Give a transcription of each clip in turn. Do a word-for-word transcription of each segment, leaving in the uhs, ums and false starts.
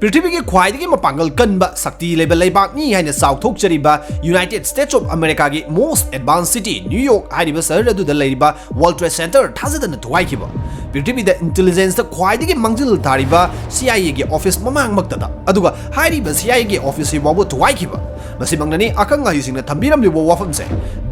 ꯄ꯭ꯔꯤꯊꯤꯕꯤꯒꯤ ꯈ꯭ꯋꯥꯏꯗꯒꯤ ꯃꯄꯥꯡꯒꯜ ꯀꯟꯕ, ꯁꯛꯇꯤ ꯂꯩꯕ ꯂꯩꯕꯥꯛꯅꯤ ꯍꯥꯏꯅ ꯆꯥꯎꯊꯣꯛꯆꯔꯤꯕ United States of Americaꯒꯤ most advanced city New York ꯍꯥꯏꯔꯤꯕ ꯁꯍꯔ ꯑꯗꯨꯗ ꯂꯩꯔꯤꯕ World Trade Center ꯊꯥꯖꯗꯅ ꯊꯨꯒꯥꯏꯈꯤꯕ, ꯄ꯭ꯔꯤꯊꯤꯕꯤꯗ intelligenceꯇ ꯈ꯭ꯋꯥꯏꯗꯒꯤ ꯃꯥꯡꯖꯤꯜ ꯊꯥꯔꯤꯕ CIAꯒꯤ office ꯃꯃꯥꯡꯃꯛꯇꯗ, ꯑꯗꯨꯒ ꯍꯥꯏꯔꯤꯕ CIAꯒꯤ office ꯁꯤ ꯐꯥꯎꯕ ꯊꯨꯒꯥꯏꯈꯤꯕ꯫ ꯃꯁꯤꯃꯛꯅꯅꯤ ꯑꯈꯪ ꯑꯍꯩꯁꯤꯡꯅ ꯊꯝꯕꯤꯔꯝꯂꯤꯕ ꯋꯥꯐꯝꯁꯦ,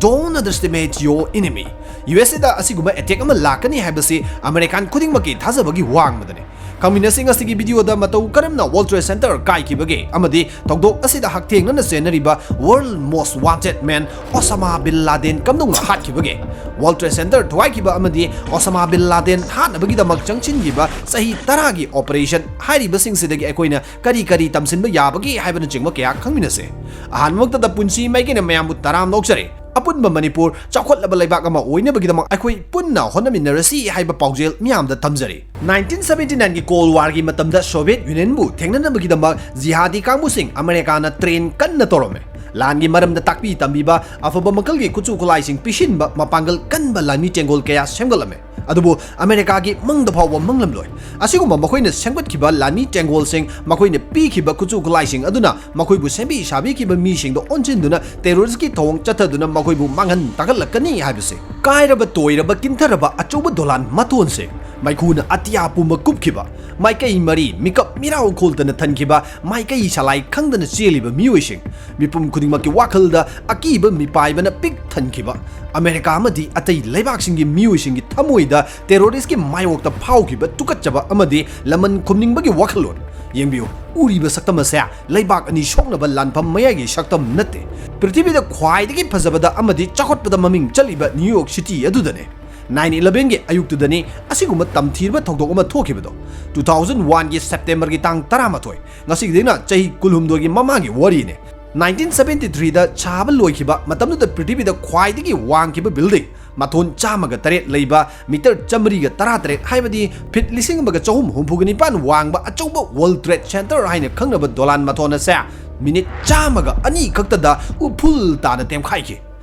"Don't underestimate your enemy." USAꯗ ꯑꯁꯤꯒꯨꯝꯕ attack ꯑꯃ ꯂꯥꯛꯀꯅꯤ ꯍꯥꯏꯕꯁꯤ American ꯈꯨꯗꯤꯡꯃꯛꯀꯤ ꯊꯥꯖꯕꯒꯤ ꯋꯥꯡꯃꯗꯅꯤ꯫ ꯈꯪꯃꯤꯟꯅꯁꯤ ꯉꯁꯤꯒꯤ videoꯗ ꯃꯇꯧ ꯀꯔꯝꯅ World Trade Center ꯀꯥꯏꯈꯤꯕꯒꯦ ꯑꯃꯗꯤ ꯊꯧꯗꯣꯛ ꯑꯁꯤꯗ ꯍꯛꯊꯦꯡꯅꯅ ꯆꯦꯟꯅꯔꯤꯕ world most wanted man Osama bin Laden ꯀꯝꯗꯧꯅ ꯍꯥꯠꯈꯤꯕꯒꯦ꯫ World Trade Center ꯊꯨꯒꯥꯏꯈꯤꯕ ꯑꯃꯗꯤ Osama bin Laden ꯍꯥꯠꯅꯕꯒꯤꯗꯃꯛ ꯆꯪꯁꯤꯟꯈꯤꯕ ꯆꯍꯤ ꯇꯔꯥꯒꯤ operation ꯍꯥꯏꯔꯤꯕꯁꯤꯡꯁꯤꯗꯒꯤ ꯑꯩꯈꯣꯏꯅ ꯀꯔꯤ ꯀꯔꯤ ꯇꯝꯁꯤꯟꯕ ꯌꯥꯕꯒꯦ ꯍꯥꯏꯕꯅꯆꯤꯡꯕ ꯀꯌꯥ ꯈꯪꯃꯤꯟꯅꯁꯦ꯫ ꯑꯍꯥꯟꯕꯃꯛꯇꯗ ꯄꯨꯟꯁꯤ ꯃꯥꯏꯀꯩꯅ ꯃꯌꯥꯝꯕꯨ ꯇꯔꯥꯝꯅ ꯑꯣꯛꯆꯔꯤ꯫ ꯑꯄꯨꯟꯕ ꯃꯅꯤꯄꯨꯔ ꯆꯥꯎꯈꯠꯂꯕ ꯂꯩꯕꯥꯛ ꯑꯃ ꯑꯣꯏꯅꯕꯒꯤꯗꯃꯛ ꯑꯩꯈꯣꯏ ꯄꯨꯟꯅ ꯍꯣꯠꯅꯃꯤꯟꯅꯔꯁꯤ ꯍꯥꯏꯕ ꯄꯥꯎꯖꯦꯜ ꯃꯤꯌꯥꯝꯗ ꯊꯝꯖꯔꯤ꯫ Nineteen seventy nineꯒꯤ Cold Warꯒꯤ ꯃꯇꯝꯗ Soviet Unionꯕꯨ ꯊꯦꯡꯅꯅꯕꯒꯤꯗꯃꯛ ꯖꯤꯍꯥꯗꯤ ꯀꯥꯡꯕꯨꯁꯤꯡ ꯑꯃꯦꯔꯤꯀꯥꯅ train ꯀꯟꯅ ꯇꯧꯔꯝꯃꯤ꯫ ꯂꯥꯟꯒꯤ ꯃꯔꯝꯗ ꯇꯥꯛꯄꯤ ꯇꯝꯕꯤꯕ, ꯑꯐꯕ ꯃꯈꯜꯒꯤ ꯈꯨꯠꯁꯨ ꯈꯨꯠꯂꯥꯏꯁꯤꯡ ꯄꯤꯁꯤꯟꯕ, ꯃꯄꯥꯡꯒꯜ ꯀꯟꯕ ꯂꯥꯟꯃꯤ ꯇꯦꯡꯒꯣꯜ ꯀꯌꯥ ꯁꯦꯝꯒꯠꯂꯝꯃꯤ꯫ ꯑꯗꯨꯕꯨ ꯑꯃꯦꯔꯤꯀꯥꯒꯤ ꯃꯪꯗ ꯐꯥꯎꯕ ꯃꯪꯂꯝꯂꯣꯏ꯫ ꯑꯁꯤꯒꯨꯝꯕ ꯃꯈꯣꯏꯅ ꯁꯦꯝꯒꯠꯈꯤꯕ ꯂꯥꯟꯃꯤ ꯇꯦꯡꯒꯣꯜꯁꯤꯡ, ꯃꯈꯣꯏꯅ ꯄꯤꯈꯤꯕ ꯈꯨꯠꯁꯨ ꯈꯨꯠꯂꯥꯏꯁꯤꯡ ꯑꯗꯨꯅ ꯃꯈꯣꯏꯕꯨ ꯁꯦꯝꯕꯤ ꯁꯥꯕꯤꯈꯤꯕ ꯃꯤꯁꯤꯡꯗ ꯑꯣꯟꯁꯤꯟꯗꯨꯅ terroristꯀꯤ ꯊꯧꯑꯣꯡ ꯆꯠꯊꯗꯨꯅ ꯃꯈꯣꯏꯕꯨ ꯃꯥꯡꯍꯟ ꯇꯥꯛꯍꯜꯂꯛꯀꯅꯤ ꯍꯥꯏꯕꯁꯤ꯫ ꯀꯥꯏꯔꯕ ꯇꯣꯏꯔꯕ ꯀꯤꯟꯊꯔꯕ ꯑꯆꯧꯕ ꯗꯣꯂꯥꯟ ꯃꯇꯣꯟꯁꯦ, ꯃꯩꯈꯨꯅ ꯑꯇꯤꯌꯥ ꯄꯨꯝꯕ ꯀꯨꯞꯈꯤꯕ, ꯃꯥꯏꯀꯩ ꯃꯔꯤ ꯃꯤꯀꯞ ꯃꯤꯔꯥꯎ ꯈꯣꯜꯗꯅ ꯊꯟꯈꯤꯕ, ꯃꯥꯏꯀꯩ ꯁꯂꯥꯏ ꯈꯪꯗꯅ ꯆꯦꯜꯂꯤꯕ ꯃꯤꯑꯣꯏꯁꯤꯡ, ꯃꯤꯄꯨꯝ ꯈꯨꯗꯤꯡꯃꯛꯀꯤ ꯋꯥꯈꯜꯗ ꯑꯀꯤꯕ ꯃꯤꯄꯥꯏꯕꯅ ꯄꯤꯛ ꯊꯟꯈꯤꯕ, ꯑꯃꯦꯔꯤꯀꯥ ꯑꯃꯗꯤ ꯑꯇꯩ ꯂꯩꯕꯥꯛꯁꯤꯡꯒꯤ ꯃꯤꯑꯣꯏꯁꯤꯡꯒꯤ ꯊꯃꯣꯏꯗ terroristꯀꯤ ꯃꯥꯌꯣꯛꯇ ꯐꯥꯎꯈꯤꯕ ꯇꯨꯀꯠꯆꯕ ꯑꯃꯗꯤ ꯂꯃꯟ ꯈꯨꯝꯅꯤꯡꯕꯒꯤ ꯋꯥꯈꯜꯂꯣꯟ꯫ ꯌꯦꯡꯕꯤꯌꯨ, ꯎꯔꯤꯕ ꯁꯛꯇꯝ ꯑꯁꯦ ꯂꯩꯕꯥꯛ ꯑꯅꯤ ꯁꯣꯛꯅꯕ ꯂꯥꯟꯐꯝ ꯃꯌꯥꯏꯒꯤ ꯁꯛꯇꯝ ꯅꯠꯇꯦ꯫ ꯄ꯭ꯔꯤꯊꯤꯕꯤꯗ ꯈ꯭ꯋꯥꯏꯗꯒꯤ ꯐꯖꯕꯗ ꯑꯃꯗꯤ ꯆꯥꯎꯈꯠꯄꯗ ꯃꯃꯤꯡ ꯆꯠꯂꯤꯕ New York City ꯑꯗꯨꯗꯅꯦ꯫ Nine elevenꯒꯤ ꯑꯌꯨꯛꯇꯨꯗꯅꯤ ꯑꯁꯤꯒꯨꯝꯕ ꯇꯝꯊꯤꯔꯕ ꯊꯧꯗꯣꯛ ꯑꯃ ꯊꯣꯛꯈꯤꯕꯗꯣ꯫ Two thousand oneꯒꯤ Septemberꯒꯤ ꯇꯥꯡ ꯇꯔꯥꯃꯥꯊꯣꯏ, ꯉꯁꯤꯗꯩꯅ ꯆꯍꯤ ꯀꯨꯟꯍꯨꯝꯗꯣꯏꯒꯤ ꯃꯃꯥꯡꯒꯤ ꯋꯥꯔꯤꯅꯦ꯫ Nineteen seventy threeꯗ ꯁꯥꯕ ꯂꯣꯏꯈꯤꯕ, ꯃꯇꯝꯗꯨꯗ ꯄ꯭ꯔꯤꯊꯤꯕꯤꯗ ꯈ꯭ꯋꯥꯏꯗꯒꯤ ꯋꯥꯡꯈꯤꯕ building, ꯃꯊꯣꯟ ꯆꯥꯝꯃꯒ ꯇꯔꯦꯠ ꯂꯩꯕ, meter ꯆꯥꯃꯔꯤꯒ ꯇꯔꯥꯇꯔꯦꯠ, ꯍꯥꯏꯕꯗꯤ feet ꯂꯤꯁꯤꯡ ꯑꯃꯒ ꯆꯍꯨꯝ ꯍꯨꯝꯐꯨꯒ ꯅꯤꯄꯥꯟ ꯋꯥꯡꯕ ꯑꯆꯧꯕ World Trade Center ꯍꯥꯏꯅ ꯈꯪꯅꯕ ꯗꯣꯂꯥꯟ ꯃꯊꯣꯟ ꯑꯁꯦ minute ꯆꯥꯝꯃꯒ ꯑꯅꯤ ꯈꯛꯇꯗ ꯎꯐꯨꯜ ꯇꯥꯅ ꯇꯦꯝꯈꯥꯏꯈꯤ꯫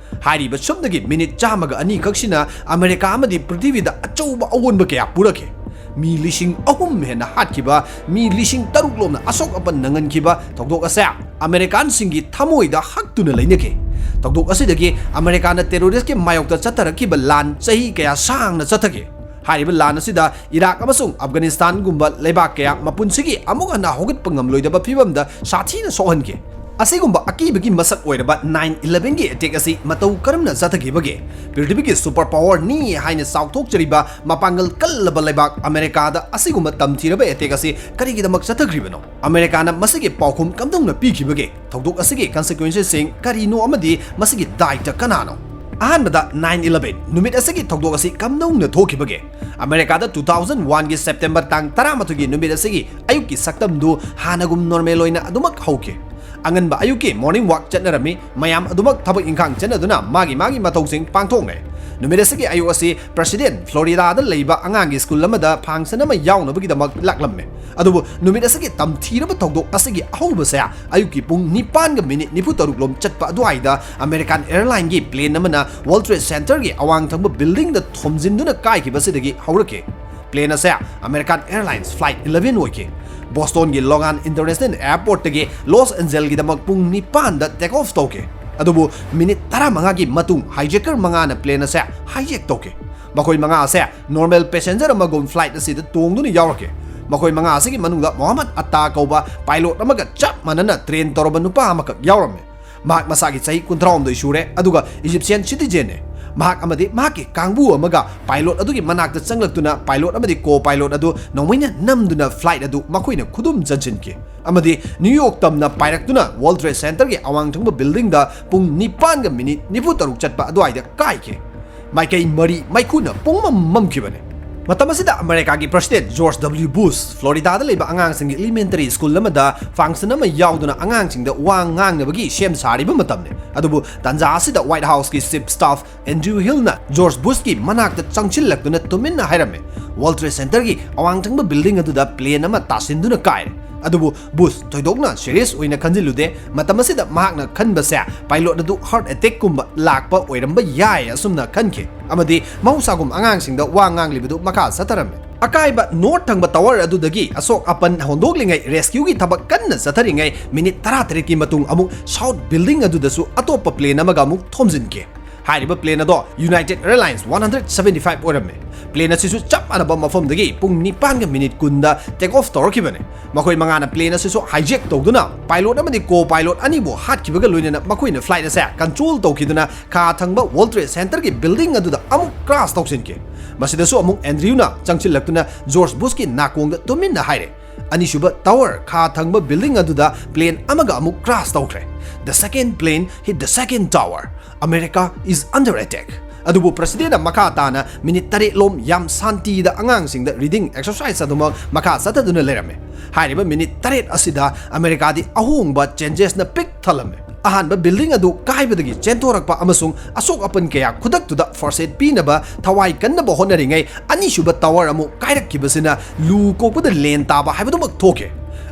ꯍꯥꯏꯔꯤꯕ ꯁꯨꯞꯅꯒꯤ minute ꯆꯥꯝꯃꯒ ꯑꯅꯤ ꯈꯛꯁꯤꯅ ꯑꯃꯦꯔꯤꯀꯥ ꯑꯃꯗꯤ ꯄ꯭ꯔꯤꯊꯤꯕꯤꯗ ꯑꯆꯧꯕ ꯑꯑꯣꯟꯕ ꯀꯌꯥ ꯄꯨꯔꯛꯈꯤ꯫ ꯃꯤ ꯂꯤꯁꯤꯡ ꯑꯍꯨꯝ ꯍꯦꯟꯅ ꯍꯥꯠꯈꯤꯕ, ꯃꯤ ꯂꯤꯁꯤꯡ ꯇꯔꯨꯛ ꯂꯣꯝꯅ ꯑꯁꯣꯛ ꯑꯄꯟ ꯅꯪꯍꯟꯈꯤꯕ ꯊꯧꯗꯣꯛ ꯑꯁꯦ ꯑꯃꯦꯔꯤꯀꯥꯟꯁꯤꯡꯒꯤ ꯊꯃꯣꯏꯗ ꯍꯛꯇꯨꯅ ꯂꯩꯅꯈꯤ꯫ ꯊꯧꯗꯣꯛ ꯑꯁꯤꯗꯒꯤ ꯑꯃꯦꯔꯤꯀꯥꯅ ꯇꯦꯔꯣꯔꯤꯁꯀꯤ ꯃꯥꯌꯣꯛꯇ ꯆꯠꯊꯔꯛꯈꯤꯕ ꯂꯥꯟ ꯆꯍꯤ ꯀꯌꯥ ꯁꯥꯡꯅ ꯆꯠꯊꯈꯤ꯫ ꯍꯥꯏꯔꯤꯕ ꯂꯥꯟ ꯑꯁꯤꯗ ꯏꯔꯥꯛ ꯑꯃꯁꯨꯡ ꯑꯐꯒꯥꯅꯤꯁꯇꯥꯟꯒꯨꯝꯕ ꯂꯩꯕꯥꯛ ꯀꯌꯥ ꯃꯄꯨꯟꯁꯤꯒꯤ ꯑꯃꯨꯛ ꯍꯟꯅ ꯍꯧꯒꯠꯄ ꯉꯝꯂꯣꯏꯗꯕ ꯐꯤꯕꯝꯗ ꯁꯥꯊꯤꯅ ꯁꯣꯛꯍꯟꯈꯤ꯫ ꯑꯁꯤꯒꯨꯝꯕ ꯑꯀꯤꯕꯒꯤ ꯃꯁꯛ ꯑꯣꯏꯔꯕ ꯅꯥꯏꯟ ꯏꯂꯦꯚꯦꯟꯒꯤ ꯑꯦꯇꯦꯛ ꯑꯁꯤ ꯃꯇꯧ ꯀꯔꯝꯅ ꯆꯠꯊꯈꯤꯕꯒꯦ? ꯄ꯭ꯔꯤꯊꯤꯕꯤꯒꯤ ꯁꯨꯄꯔ ꯄꯥꯋꯔꯅꯤ ꯍꯥꯏꯅ ꯆꯥꯎꯊꯣꯛꯆꯔꯤꯕ ꯃꯄꯥꯡꯒꯜ ꯀꯜꯂꯕ ꯂꯩꯕꯥꯛ ꯑꯃꯦꯔꯤꯀꯥꯗ ꯑꯁꯤꯒꯨꯝꯕ ꯇꯝꯊꯤꯔꯕ ꯑꯦꯇꯦꯛ ꯑꯁꯤ ꯀꯔꯤꯒꯤꯗꯃꯛ ꯆꯠꯊꯈ꯭ꯔꯤꯕꯅꯣ? ꯑꯃꯦꯔꯤꯀꯥꯅ ꯃꯁꯤꯒꯤ ꯄꯥꯎꯈꯨꯝ ꯀꯝꯗꯧꯅ ꯄꯤꯈꯤꯕꯒꯦ? ꯊꯧꯗꯣꯛ ꯑꯁꯤꯒꯤ ꯀꯟꯁꯤꯀ꯭ꯋꯦꯟꯁꯦꯁꯁꯤꯡ ꯀꯔꯤꯅꯣ ꯑꯃꯗꯤ ꯃꯁꯤꯒꯤ ꯗꯥꯏꯇ ꯀꯅꯥꯅꯣ? ꯑꯍꯥꯟꯕꯗ, ꯅꯥꯏꯟ ꯏꯂꯦꯚꯦꯟ ꯅꯨꯃꯤꯠ ꯑꯁꯤꯒꯤ ꯊꯧꯗꯣꯛ ꯑꯁꯤ ꯀꯝꯗꯧꯅ ꯊꯣꯛꯈꯤꯕꯒꯦ? ꯑꯃꯦꯔꯤꯀꯥꯗ ꯇꯨ ꯊꯥꯎꯖꯟ ꯋꯥꯟꯒꯤ ꯁꯦꯞꯇꯦꯝꯕꯔ ꯇꯥꯡ ꯇꯔꯥꯃꯥꯊꯣꯏꯒꯤ ꯅꯨꯃꯤꯠ ꯑꯁꯤꯒꯤ ꯑꯌꯨꯛꯀꯤ ꯁꯛꯇꯝꯗꯨ ꯍꯥꯟꯅꯒꯨꯝ ꯅꯣꯔꯃꯦꯜ ꯑꯣꯏꯅ ꯑꯗꯨꯃꯛ ꯍꯧꯈꯤ꯫ ꯑꯉꯟꯕ ꯑꯌꯨꯛꯀꯤ ꯃꯣꯔꯅꯤꯡ ꯋꯥꯛ ꯆꯠꯅꯔꯝꯃꯤ꯫ ꯃꯌꯥꯝ ꯑꯗꯨꯃꯛ ꯊꯕꯛ ꯏꯪꯈꯥꯡ ꯆꯠꯅꯗꯨꯅ ꯃꯥꯒꯤ ꯃꯥꯒꯤ ꯃꯊꯧꯁꯤꯡ ꯄꯥꯡꯊꯣꯛꯅꯩ꯫ ꯅꯨꯃꯤꯠ ꯑꯁꯤꯒꯤ ꯑꯌꯨꯛ ꯑꯁꯤ ꯄ꯭ꯔꯦꯁꯤꯗꯦꯟ ꯐ꯭ꯂꯣꯔꯤꯗꯥꯗ ꯂꯩꯕ ꯑꯉꯥꯡꯒꯤ ꯁ꯭ꯀꯨꯜ ꯑꯃꯗ ꯐꯪꯁꯟ ꯑꯃ ꯌꯥꯎꯅꯕꯒꯤꯗꯃꯛ ꯂꯥꯛꯂꯝꯃꯤ꯫ ꯑꯗꯨꯕꯨ ꯅꯨꯃꯤꯠ ꯑꯁꯤꯒꯤ ꯇꯝꯊꯤꯔꯕ ꯊꯧꯗꯣꯛ ꯑꯁꯤꯒꯤ ꯑꯍꯧꯕꯁꯦ ꯑꯌꯨꯛꯀꯤ ꯄꯨꯡ ꯅꯤꯄꯥꯟꯒ ꯃꯤꯅꯤꯠ ꯅꯤꯐꯨ ꯇꯔꯨꯛ ꯂꯣꯝ ꯆꯠꯄ ꯑꯗꯨꯋꯥꯏꯗ ꯑꯃꯦꯔꯤꯀꯥꯟ ꯑꯦꯌꯔꯂꯥꯏꯟꯒꯤ ꯄ꯭ꯂꯦꯟ ꯑꯃꯅ ꯋꯥꯔꯜ ꯇ꯭ꯔꯦꯗ ꯁꯦꯟꯇꯔꯒꯤ ꯑꯋꯥꯡ ꯊꯪꯕ ꯕꯤꯜꯗꯤꯡꯗ ꯊꯣꯝꯖꯤꯟꯗꯨꯅ ꯀꯥꯏꯈꯤꯕꯁꯤꯗꯒꯤ ꯍꯧꯔꯛꯈꯤ꯫ ꯄ꯭ꯂꯦꯟ ꯑꯁꯦ ꯑꯃꯦꯔꯤꯀꯥꯟ ꯑꯦꯌꯔꯂꯥꯏꯟꯁ ꯐ꯭ꯂꯥꯏꯠ ꯏꯂꯦꯚꯦꯟ ꯑꯣꯏꯈꯤ꯫ ꯕꯣꯁꯇꯣꯟꯒꯤ ꯂꯣꯒꯥꯟ ꯏꯟꯇꯔꯅꯦꯁꯅꯦꯜ ꯑꯦꯌꯔꯄꯣꯔꯠꯇꯒꯤ ꯂꯣꯁ ꯑꯦꯟꯖꯦꯜꯒꯤꯗꯃꯛ ꯄꯨꯡ ꯅꯤꯄꯥꯟꯗ ꯇꯦꯛ ꯑꯣꯐ ꯇꯧꯈꯤ꯫ ꯑꯗꯨꯕꯨ ꯃꯤꯅꯤꯠ ꯇꯔꯥꯃꯉꯥꯒꯤ ꯃꯇꯨꯡ ꯍꯥꯏꯖꯦꯀꯔ ꯃꯉꯥꯅ ꯄ꯭ꯂꯦꯟ ꯑꯁꯦ ꯍꯥꯏꯖꯦꯛ ꯇꯧꯈꯤ꯫ ꯃꯈꯣꯏ ꯃꯉꯥ ꯑꯁꯦ ꯅꯣꯔꯃꯦꯜ ꯄꯦꯁꯦꯟꯖꯔ ꯑꯃꯒꯨꯝ ꯐ꯭ꯂꯥꯏꯠ ꯑꯁꯤꯗ ꯇꯣꯡꯗꯨꯅ ꯌꯥꯎꯔꯛꯈꯤ꯫ ꯃꯈꯣꯏ ꯃꯉꯥ ꯑꯁꯤꯒꯤ ꯃꯅꯨꯡꯗ ꯃꯣꯍꯝꯃꯗ ꯑꯠꯇꯥ ꯀꯧꯕ ꯄꯥꯏꯂꯣꯠ ꯑꯃꯒ ꯆꯞ ꯃꯥꯟꯅꯅ ꯇ꯭ꯔꯦꯟ ꯇꯧꯔꯕ ꯅꯨꯄꯥ ꯑꯃꯈꯛ ꯌꯥꯎꯔꯝꯃꯤ꯫ ꯃꯍꯥꯛ ꯃꯁꯥꯒꯤ ꯆꯍꯤ ꯀꯨꯟꯊ꯭ꯔꯥꯍꯨꯝꯗꯣꯏ ꯁꯨꯔꯦ, ꯑꯗꯨꯒ ꯏꯖꯤꯞꯁꯤꯌꯥꯟ ꯁꯤꯇꯤꯖꯦꯟꯅꯤ꯫ ꯃꯍꯥꯛ ꯑꯃꯗꯤ ꯃꯍꯥꯛꯀꯤ ꯀꯥꯡꯕꯨ ꯑꯃꯒ ꯄꯥꯏꯂꯣꯠ ꯑꯗꯨꯒꯤ ꯃꯅꯥꯛꯇ ꯆꯪꯂꯛꯇꯨꯅ ꯄꯥꯏꯂꯣꯠ ꯑꯃꯗꯤ ꯀꯣ ꯄꯥꯏꯂꯣꯠ ꯑꯗꯨ ꯅꯣꯡꯃꯩꯅ ꯅꯝꯗꯨꯅ ꯐ꯭ꯂꯥꯏꯠ ꯑꯗꯨ ꯃꯈꯣꯏꯅ ꯈꯨꯗꯨꯝ ꯆꯟꯁꯤꯟꯈꯤ꯫ ꯑꯃꯗꯤ ꯅ꯭ꯌꯨ ꯌꯣꯔꯛ ꯇꯝꯅ ꯄꯥꯏꯔꯛꯇꯨꯅ ꯋꯥꯔꯜ ꯇ꯭ꯔꯦꯗ ꯁꯦꯟꯇꯔꯒꯤ ꯑꯋꯥꯡ ꯊꯪꯕ ꯕꯤꯜꯗꯤꯡꯗ ꯄꯨꯡ ꯅꯤꯄꯥꯟꯒ ꯃꯤꯅꯤꯠ ꯅꯤꯐꯨ ꯇꯔꯨꯛ ꯆꯠꯄ ꯑꯗꯨꯋꯥꯏꯗ ꯀꯥꯏꯈꯤ꯫ ꯃꯥꯏꯀꯩ ꯃꯔꯤ ꯃꯩꯈꯨꯅ ꯄꯨꯡꯃꯝ ꯃꯝꯈꯤꯕꯅꯤ꯫ ꯃꯇꯝ ꯑꯁꯤꯗ ꯑꯃꯦꯔꯤꯀꯥꯒꯤ ꯄ꯭ꯔꯦꯁꯤꯗꯦꯟ ꯖꯣꯔꯖ ꯗꯕ꯭ꯂꯤꯎ ꯕꯨꯁ ꯐ꯭ꯂꯣꯔꯤꯗꯥꯗ ꯂꯩꯕ ꯑꯉꯥꯡꯁꯤꯡꯒꯤ ꯏꯂꯤꯃꯦꯟꯇꯔꯤ ꯁ꯭ꯀꯨꯜ ꯑꯃꯗ ꯐꯪꯁꯟ ꯑꯃ ꯌꯥꯎꯗꯨꯅ ꯑꯉꯥꯡꯁꯤꯡꯗ ꯋꯥ ꯉꯥꯡꯅꯕꯒꯤ ꯁꯦꯝ ꯁꯥꯔꯤꯕ ꯃꯇꯝꯅꯤ꯫ ꯑꯗꯨꯕꯨ ꯇꯥꯟꯖꯥ ꯑꯁꯤꯗ ꯋꯥꯏꯠ ꯍꯥꯎꯁꯀꯤ ꯆꯤꯐ ꯁ꯭ꯇꯥꯐ ꯑꯦꯟꯗ꯭ꯔꯨ ꯍꯤꯜꯅ ꯖꯣꯔꯖ ꯕꯨꯁꯀꯤ ꯃꯅꯥꯛꯇ ꯆꯪꯁꯤꯜꯂꯛꯇꯨꯅ ꯇꯨꯃꯤꯟꯅ ꯍꯥꯏꯔꯝꯃꯤ, "ꯋꯥꯔꯜ ꯇ꯭ꯔꯦꯗ ꯁꯦꯟꯇꯔꯒꯤ ꯑꯋꯥꯡ ꯊꯪꯕ ꯕꯤꯜꯗꯤꯡ ꯑꯗꯨꯗ ꯄ꯭ꯂꯦꯟ ꯑꯃ ꯇꯥꯁꯤꯟꯗꯨꯅ ꯀꯥꯏꯔꯦ"꯫ ꯑꯗꯨꯕꯨ ꯕꯨꯁ ꯊꯣꯏꯗꯣꯛꯅ ꯁꯤꯔꯤꯌꯁ ꯑꯣꯏꯅ ꯈꯟꯖꯤꯜꯂꯨꯗꯦ꯫ ꯃꯇꯝ ꯑꯁꯤꯗ ꯃꯍꯥꯛꯅ ꯈꯟꯕꯁꯦ ꯄꯥꯏꯂꯣꯠ ꯑꯗꯨ ꯍꯥꯔꯠ ꯑꯦꯇꯦꯛꯀꯨꯝꯕ ꯂꯥꯛꯄ ꯑꯣꯏꯔꯝꯕ ꯌꯥꯏ ꯑꯁꯨꯝꯅ ꯈꯟꯈꯤ꯫ ꯑꯃꯗꯤ ꯃꯍꯧꯁꯥꯒꯨꯝ ꯑꯉꯥꯡꯁꯤꯡꯗ ꯋꯥ ꯉꯥꯡꯂꯤꯕꯗꯨ ꯃꯈꯥ ꯆꯠꯊꯔꯝꯃꯤ꯫ ꯑꯀꯥꯏꯕ ꯅꯣꯔꯠ ꯊꯪꯕ ꯇꯋꯔ ꯑꯗꯨꯗꯒꯤ ꯑꯁꯣꯛ ꯑꯄꯟ ꯍꯣꯟꯗꯣꯛꯂꯤꯉꯩ, ꯔꯦꯁꯀ꯭ꯌꯨꯒꯤ ꯊꯕꯛ ꯀꯟꯅ ꯆꯠꯊꯔꯤꯉꯩ, ꯃꯤꯅꯤꯠ ꯇꯔꯥꯇꯔꯦꯠꯀꯤ ꯃꯇꯨꯡ ꯑꯃꯨꯛ ꯁꯥꯎꯠ ꯕꯤꯜꯗꯤꯡ ꯑꯗꯨꯗꯁꯨ ꯑꯇꯣꯞꯄ ꯄ꯭ꯂꯦꯟ ꯑꯃꯒ ꯑꯃꯨꯛ ꯊꯣꯝꯖꯤꯟꯈꯤ꯫ ꯍꯥꯏꯔꯤꯕ ꯄ꯭ꯂꯦꯟ ꯑꯗꯣ United Airlines one hundred seventy five ꯑꯣꯏꯔꯝꯃꯤ꯫ ꯄ꯭ꯂꯦꯟ ꯑꯁꯤꯁꯨ ꯆꯞ ꯃꯥꯟꯅꯕ ꯃꯐꯝꯗꯒꯤ ꯄꯨꯡ ꯅꯤꯄꯥꯟꯒ ꯃꯤꯅꯤꯠ ꯀꯨꯟꯗ ꯇꯦꯛ ꯑꯣꯐ ꯇꯧꯔꯛꯈꯤꯕꯅꯤ꯫ ꯃꯈꯣꯏ ꯃꯉꯥꯅ ꯄ꯭ꯂꯦꯟ ꯑꯁꯤꯁꯨ ꯍꯥꯏꯖꯦꯛ ꯇꯧꯗꯨꯅ ꯄꯥꯏꯂꯣꯠ ꯑꯃꯗꯤ ꯀꯣ ꯄꯥꯏꯂꯣꯠ ꯑꯅꯤꯕꯨ ꯍꯥꯠꯈꯤꯕꯒ ꯂꯣꯏꯅꯅ ꯃꯈꯣꯏꯅ ꯐ꯭ꯂꯥꯏꯠ ꯑꯁꯦ ꯀꯟꯇ꯭ꯔꯣꯜ ꯇꯧꯈꯤꯗꯨꯅ ꯈꯥ ꯊꯪꯕ World Trade Centerꯒꯤ ꯕꯤꯜꯗꯤꯡ ꯑꯗꯨꯗ ꯑꯃꯨꯛ ꯀ꯭ꯔꯥꯁ ꯇꯧꯁꯤꯟꯈꯤ꯫ ꯃꯁꯤꯗꯁꯨ ꯑꯃꯨꯛ ꯑꯦꯟꯗ꯭ꯔꯤꯌꯨꯅ ꯆꯪꯁꯤꯜꯂꯛꯇꯨꯅ ꯖꯣꯔꯖ ꯕꯨꯁꯀꯤ ꯅꯥꯀꯣꯡꯗ ꯇꯨꯃꯤꯟꯅ ꯍꯥꯏꯔꯦ, "ꯑꯅꯤꯁꯨꯕ ꯇꯋꯔ ꯈꯥ ꯊꯪꯕ ꯕꯤꯜꯗꯤꯡ ꯑꯗꯨꯗ ꯄ꯭ꯂꯦꯟ ꯑꯃꯒ ꯑꯃꯨꯛ ꯀ꯭ꯔꯥꯁ ꯇꯧꯈ꯭ꯔꯦ꯫ The second plane hit the second tower. America is under attack." ꯑꯗꯨꯕꯨ ꯄ꯭ꯔꯁꯤꯗꯦꯟꯅ ꯃꯈꯥ ꯇꯥꯅ ꯃꯤꯅꯤꯠ ꯇꯔꯦꯠ ꯂꯣꯝ ꯌꯥꯝ ꯁꯥꯟꯇꯤꯗ ꯑꯉꯥꯡꯁꯤꯡꯗ ꯔꯤꯗꯤꯡ ꯑꯦꯛꯁꯔꯁꯥꯏꯁ ꯑꯗꯨꯃꯛ ꯃꯈꯥ ꯆꯠꯊꯗꯨꯅ ꯂꯩꯔꯝꯃꯤ꯫ ꯍꯥꯏꯔꯤꯕ ꯃꯤꯅꯤꯠ ꯇꯔꯦꯠ ꯑꯁꯤꯗ ꯑꯃꯦꯔꯤꯀꯥꯗꯤ ꯑꯍꯣꯡꯕ ꯆꯦꯟꯖꯦꯁꯅ ꯄꯤꯛ ꯊꯜꯂꯝꯃꯤ꯫ ꯑꯍꯥꯟꯕ ꯕꯤꯜꯗꯤꯡ ꯑꯗꯨ ꯀꯥꯏꯕꯗꯒꯤ ꯆꯦꯟꯊꯣꯔꯛꯄ ꯑꯃꯁꯨꯡ ꯑꯁꯣꯛ ꯑꯄꯟ ꯀꯌꯥ ꯈꯨꯗꯛꯇꯨꯗ ꯐꯥꯔꯁ ꯑꯦꯗ ꯄꯤꯅꯕ ꯊꯋꯥꯏ ꯀꯟꯅꯕ ꯍꯣꯠꯅꯔꯤꯉꯩ, ꯑꯅꯤꯁꯨꯕ ꯇꯋꯔ ꯑꯃꯨꯛ ꯀꯥꯏꯔꯛꯈꯤꯕꯁꯤꯅ ꯂꯨ ꯀꯣꯛꯄꯗ ꯂꯦꯟ ꯇꯥꯕ ꯍꯥꯏꯕꯗꯨꯃꯛ ꯊꯣꯛꯈꯤ꯫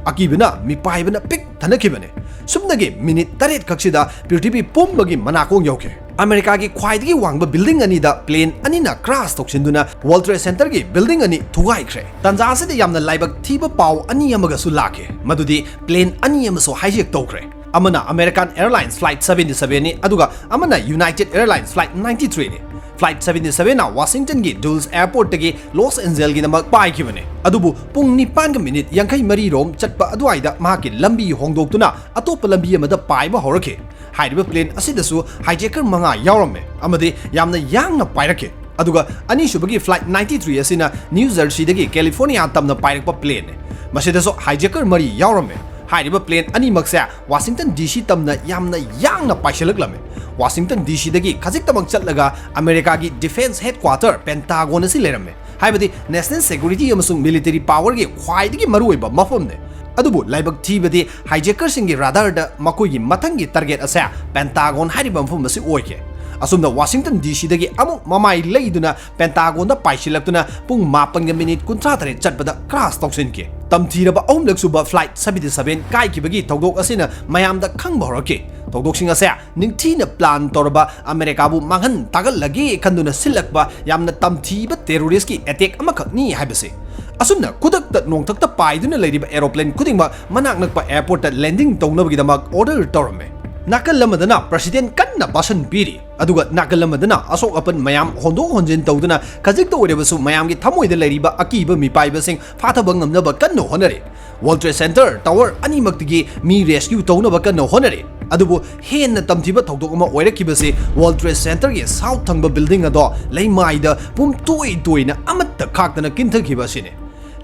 ꯑꯀꯤꯕꯅ ꯃꯤꯄꯥꯏꯕꯅ ꯄꯤꯛ ꯊꯟꯅꯈꯤꯕꯅꯤ꯫ ꯁꯨꯞꯅꯒꯤ ꯃꯤꯅꯤꯠ ꯇꯔꯦꯠ ꯈꯛꯁꯤꯗ ꯄ꯭ꯔꯤꯊꯤꯕꯤ ꯄꯨꯝꯕꯒꯤ ꯃꯅꯥꯀꯣꯡ ꯌꯧꯈꯤ꯫ ꯑꯃꯦꯔꯤꯀꯥꯒꯤ ꯈ꯭ꯋꯥꯏꯗꯒꯤ ꯋꯥꯡꯕ ꯕꯤꯜꯗꯤꯡ ꯑꯅꯤꯗ ꯄ꯭ꯂꯦꯟ ꯑꯅꯤꯅ ꯀ꯭ꯔꯥꯁ ꯇꯧꯁꯤꯟꯗꯨꯅ World Trade Centerꯒꯤ ꯕꯤꯜꯗꯤꯡ ꯑꯅꯤ ꯊꯨꯒꯥꯏꯈ꯭ꯔꯦ꯫ ꯇꯥꯟꯖꯥ ꯑꯁꯤꯗ ꯌꯥꯝꯅ ꯂꯥꯏꯕꯛ ꯊꯤꯕ ꯄꯥꯎ ꯑꯅꯤ ꯑꯃꯒꯁꯨ ꯂꯥꯛꯈꯤ, ꯃꯗꯨꯗꯤ ꯄ꯭ꯂꯦꯟ ꯑꯅꯤ ꯑꯃꯁꯨ ꯍꯥꯏꯖꯦꯛ ꯇꯧꯈ꯭ꯔꯦ꯫ ꯑꯃꯅ American Airlines Flight seventy sevenꯅꯤ, ꯑꯗꯨꯒ ꯑꯃꯅ United Airlines Flight ninety threeꯅꯤ꯫ Flight seventy sevenꯅ ꯋꯥꯁꯤꯡꯇꯟꯒꯤ ꯗꯨꯜꯁ ꯑꯦꯌꯔꯄꯣꯔꯠꯇꯒꯤ ꯂꯣꯁ ꯑꯦꯟꯖꯦꯜꯒꯤꯗꯃꯛ ꯄꯥꯏꯈꯤꯕꯅꯤ, ꯑꯗꯨꯕꯨ ꯄꯨꯡ ꯅꯤꯄꯥꯟꯒ ꯃꯤꯅꯤꯠ ꯌꯥꯡꯈꯩ ꯃꯔꯤ ꯔꯣꯝ ꯆꯠꯄ ꯑꯗꯨꯋꯥꯏꯗ ꯃꯍꯥꯛꯀꯤ ꯂꯝꯕꯤ ꯍꯣꯡꯗꯣꯛꯇꯨꯅ ꯑꯇꯣꯞꯄ ꯂꯝꯕꯤ ꯑꯃꯗ ꯄꯥꯏꯕ ꯍꯧꯔꯛꯈꯤ꯫ ꯍꯥꯏꯔꯤꯕ ꯄ꯭ꯂꯦꯟ ꯑꯁꯤꯗꯁꯨ ꯍꯥꯏꯖꯦꯀꯔ ꯃꯉꯥ ꯌꯥꯎꯔꯝꯃꯤ ꯑꯃꯗꯤ ꯌꯥꯝꯅ ꯌꯥꯡꯅ ꯄꯥꯏꯔꯛꯈꯤ꯫ ꯑꯗꯨꯒ ꯑꯅꯤꯁꯨꯕꯒꯤ Flight ninety three ꯑꯁꯤꯅ ꯅ꯭ꯌꯨ ꯖꯔꯁꯤꯗꯒꯤ ꯀꯦꯂꯤꯐꯣꯔꯅꯤꯌꯥ ꯇꯝꯅ ꯄꯥꯏꯔꯛꯄ ꯄ꯭ꯂꯦꯟꯅꯤ꯫ ꯃꯁꯤꯗꯁꯨ ꯍꯥꯏꯖꯦꯀꯔ ꯃꯔꯤ ꯌꯥꯎꯔꯝꯃꯤ꯫ ꯍꯥꯏꯔꯤꯕ ꯄ꯭ꯂꯦꯟ ꯑꯅꯤꯃꯛꯁꯦ ꯋꯥꯁꯤꯡꯇꯟ ꯗꯤ ꯁꯤ ꯇꯝꯅ ꯌꯥꯝꯅ ꯌꯥꯡꯅ ꯄꯥꯏꯁꯤꯜꯂꯛꯂꯝꯃꯤ꯫ ꯋꯥꯁꯤꯡꯇꯟ ꯗꯤ ꯁꯤꯗꯒꯤ ꯈꯖꯤꯛꯇꯃꯛ ꯆꯠꯂꯒ ꯑꯃꯦꯔꯤꯀꯥꯒꯤ ꯗꯤꯐꯦꯟꯁ ꯍꯦꯗꯀ꯭ꯋꯥꯇꯔ ꯄꯦꯟꯇꯥꯒꯣꯟ ꯑꯁꯤ ꯂꯩꯔꯝꯃꯤ꯫ ꯍꯥꯏꯕꯗꯤ ꯅꯦꯁꯅꯦꯜ ꯁꯦꯀ꯭ꯌꯨꯔꯤꯇꯤ ꯑꯃꯁꯨꯡ ꯃꯤꯂꯤꯇꯔꯤ ꯄꯥꯋꯔꯒꯤ ꯈ꯭ꯋꯥꯏꯗꯒꯤ ꯃꯔꯨꯑꯣꯏꯕ ꯃꯐꯝꯅꯤ꯫ ꯑꯗꯨꯕꯨ ꯂꯥꯏꯕꯛ ꯊꯤꯕꯗꯤ ꯍꯥꯏꯖꯦꯀꯔꯁꯤꯡꯒꯤ ꯔꯥꯗꯥꯔꯗ ꯃꯈꯣꯏꯒꯤ ꯃꯊꯪꯒꯤ ꯇꯥꯔꯒꯦꯠ ꯑꯁꯦ ꯄꯦꯟꯇꯥꯒꯣꯟ ꯍꯥꯏꯔꯤꯕ ꯃꯐꯝ ꯑꯁꯤ ꯑꯣꯏꯈꯤ꯫ ꯑꯁꯨꯝꯅ ꯋꯥꯁꯤꯡꯇꯟ ꯗꯤ ꯁꯤꯗꯒꯤ ꯑꯃꯨꯛ ꯃꯃꯥꯏ ꯂꯩꯗꯨꯅ ꯄꯦꯟꯇꯥꯒꯣꯟꯗ ꯄꯥꯏꯁꯤꯜꯂꯛꯇꯨꯅ ꯄꯨꯡ ꯃꯥꯄꯟꯒ ꯃꯤꯅꯤꯠ ꯀꯨꯟꯊ꯭ꯔꯥ ꯇꯔꯦꯠ ꯆꯠꯄꯗ ꯀ꯭ꯔꯥꯁ ꯇꯧꯁꯤꯟꯈꯤ꯫ ꯇꯝꯊꯤꯔꯕ ꯑꯍꯨꯝꯂꯛ ꯁꯨꯕ ꯐ꯭ꯂꯥꯏꯠ ꯁꯚꯦꯟꯇꯤ ꯁꯚꯦꯟ ꯀꯥꯏꯈꯤꯕꯒꯤ ꯊꯧꯗꯣꯛ ꯑꯁꯤꯅ ꯃꯌꯥꯝꯗ ꯈꯪꯕ ꯍꯧꯔꯛꯈꯤ꯫ ꯊꯧꯗꯣꯛꯁꯤꯡ ꯑꯁꯦ ꯅꯤꯡꯊꯤꯅ ꯄ꯭ꯂꯥꯟ ꯇꯧꯔꯕ, ꯑꯃꯦꯔꯤꯀꯥꯕꯨ ꯃꯥꯡꯍꯟ ꯇꯥꯛꯍꯜꯂꯒꯦ ꯈꯟꯗꯨꯅ ꯁꯤꯜꯂꯛꯄ ꯌꯥꯝꯅ ꯇꯝꯊꯤꯕ ꯇꯦꯔꯣꯔꯤꯁꯀꯤ ꯑꯦꯇꯦꯛ ꯑꯃꯈꯛꯅꯤ ꯍꯥꯏꯕꯁꯤ꯫ ꯑꯁꯨꯝꯅ ꯈꯨꯗꯛꯇ ꯅꯣꯡꯊꯛꯇ ꯄꯥꯏꯗꯨꯅ ꯂꯩꯔꯤꯕ ꯑꯦꯔꯣꯄ꯭ꯂꯦꯟ ꯈꯨꯗꯤꯡꯃꯛ ꯃꯅꯥꯛ ꯅꯛꯄ ꯑꯦꯌꯔꯄꯣꯔꯠꯇ ꯂꯦꯟꯗꯤꯡ ꯇꯧꯅꯕꯒꯤꯗꯃꯛ ꯑꯣꯔꯗꯔ ꯇꯧꯔꯝꯃꯦ꯫ ꯅꯥꯀꯜ ꯑꯃꯗꯅ ꯄ꯭ꯔꯁꯤꯗꯦꯟ ꯀꯟꯅ ꯚꯥꯁꯟ ꯄꯤꯔꯤ, ꯑꯗꯨꯒ ꯅꯥꯀꯜ ꯑꯃꯗꯅ ꯑꯁꯣꯛ ꯑꯄꯟ ꯃꯌꯥꯝ ꯍꯣꯟꯗꯣꯛ ꯍꯣꯟꯖꯤꯟ ꯇꯧꯗꯨꯅ ꯈꯖꯤꯛꯇ ꯑꯣꯏꯔꯕꯁꯨ ꯃꯌꯥꯝꯒꯤ ꯊꯃꯣꯏꯗ ꯂꯩꯔꯤꯕ ꯑꯀꯤꯕ ꯃꯤꯄꯥꯏꯕꯁꯤꯡ ꯐꯥꯊꯕ ꯉꯝꯅꯕ ꯀꯟꯅ ꯍꯣꯠꯅꯔꯤ꯫ World Trade Center Tower ꯑꯅꯤꯃꯛꯇꯒꯤ ꯃꯤ ꯔꯦꯁꯀ꯭ꯌꯨ ꯇꯧꯅꯕ ꯀꯟꯅ ꯍꯣꯠꯅꯔꯤ꯫ ꯑꯗꯨꯕꯨ ꯍꯦꯟꯅ ꯇꯝꯊꯤꯕ ꯊꯧꯗꯣꯛ ꯑꯃ ꯑꯣꯏꯔꯛꯈꯤꯕꯁꯤ World Trade Centerꯒꯤ ꯁꯥꯎꯠ ꯊꯪꯕ ꯕꯤꯜꯗꯤꯡ ꯑꯗꯣ ꯂꯩꯃꯥꯏꯗ ꯄꯨꯝꯇꯣꯏ ꯇꯣꯏꯅ ꯑꯃꯠꯇ ꯈꯥꯛꯇꯅ ꯀꯤꯟꯊꯈꯤꯕ ꯑꯁꯤꯅꯤ꯫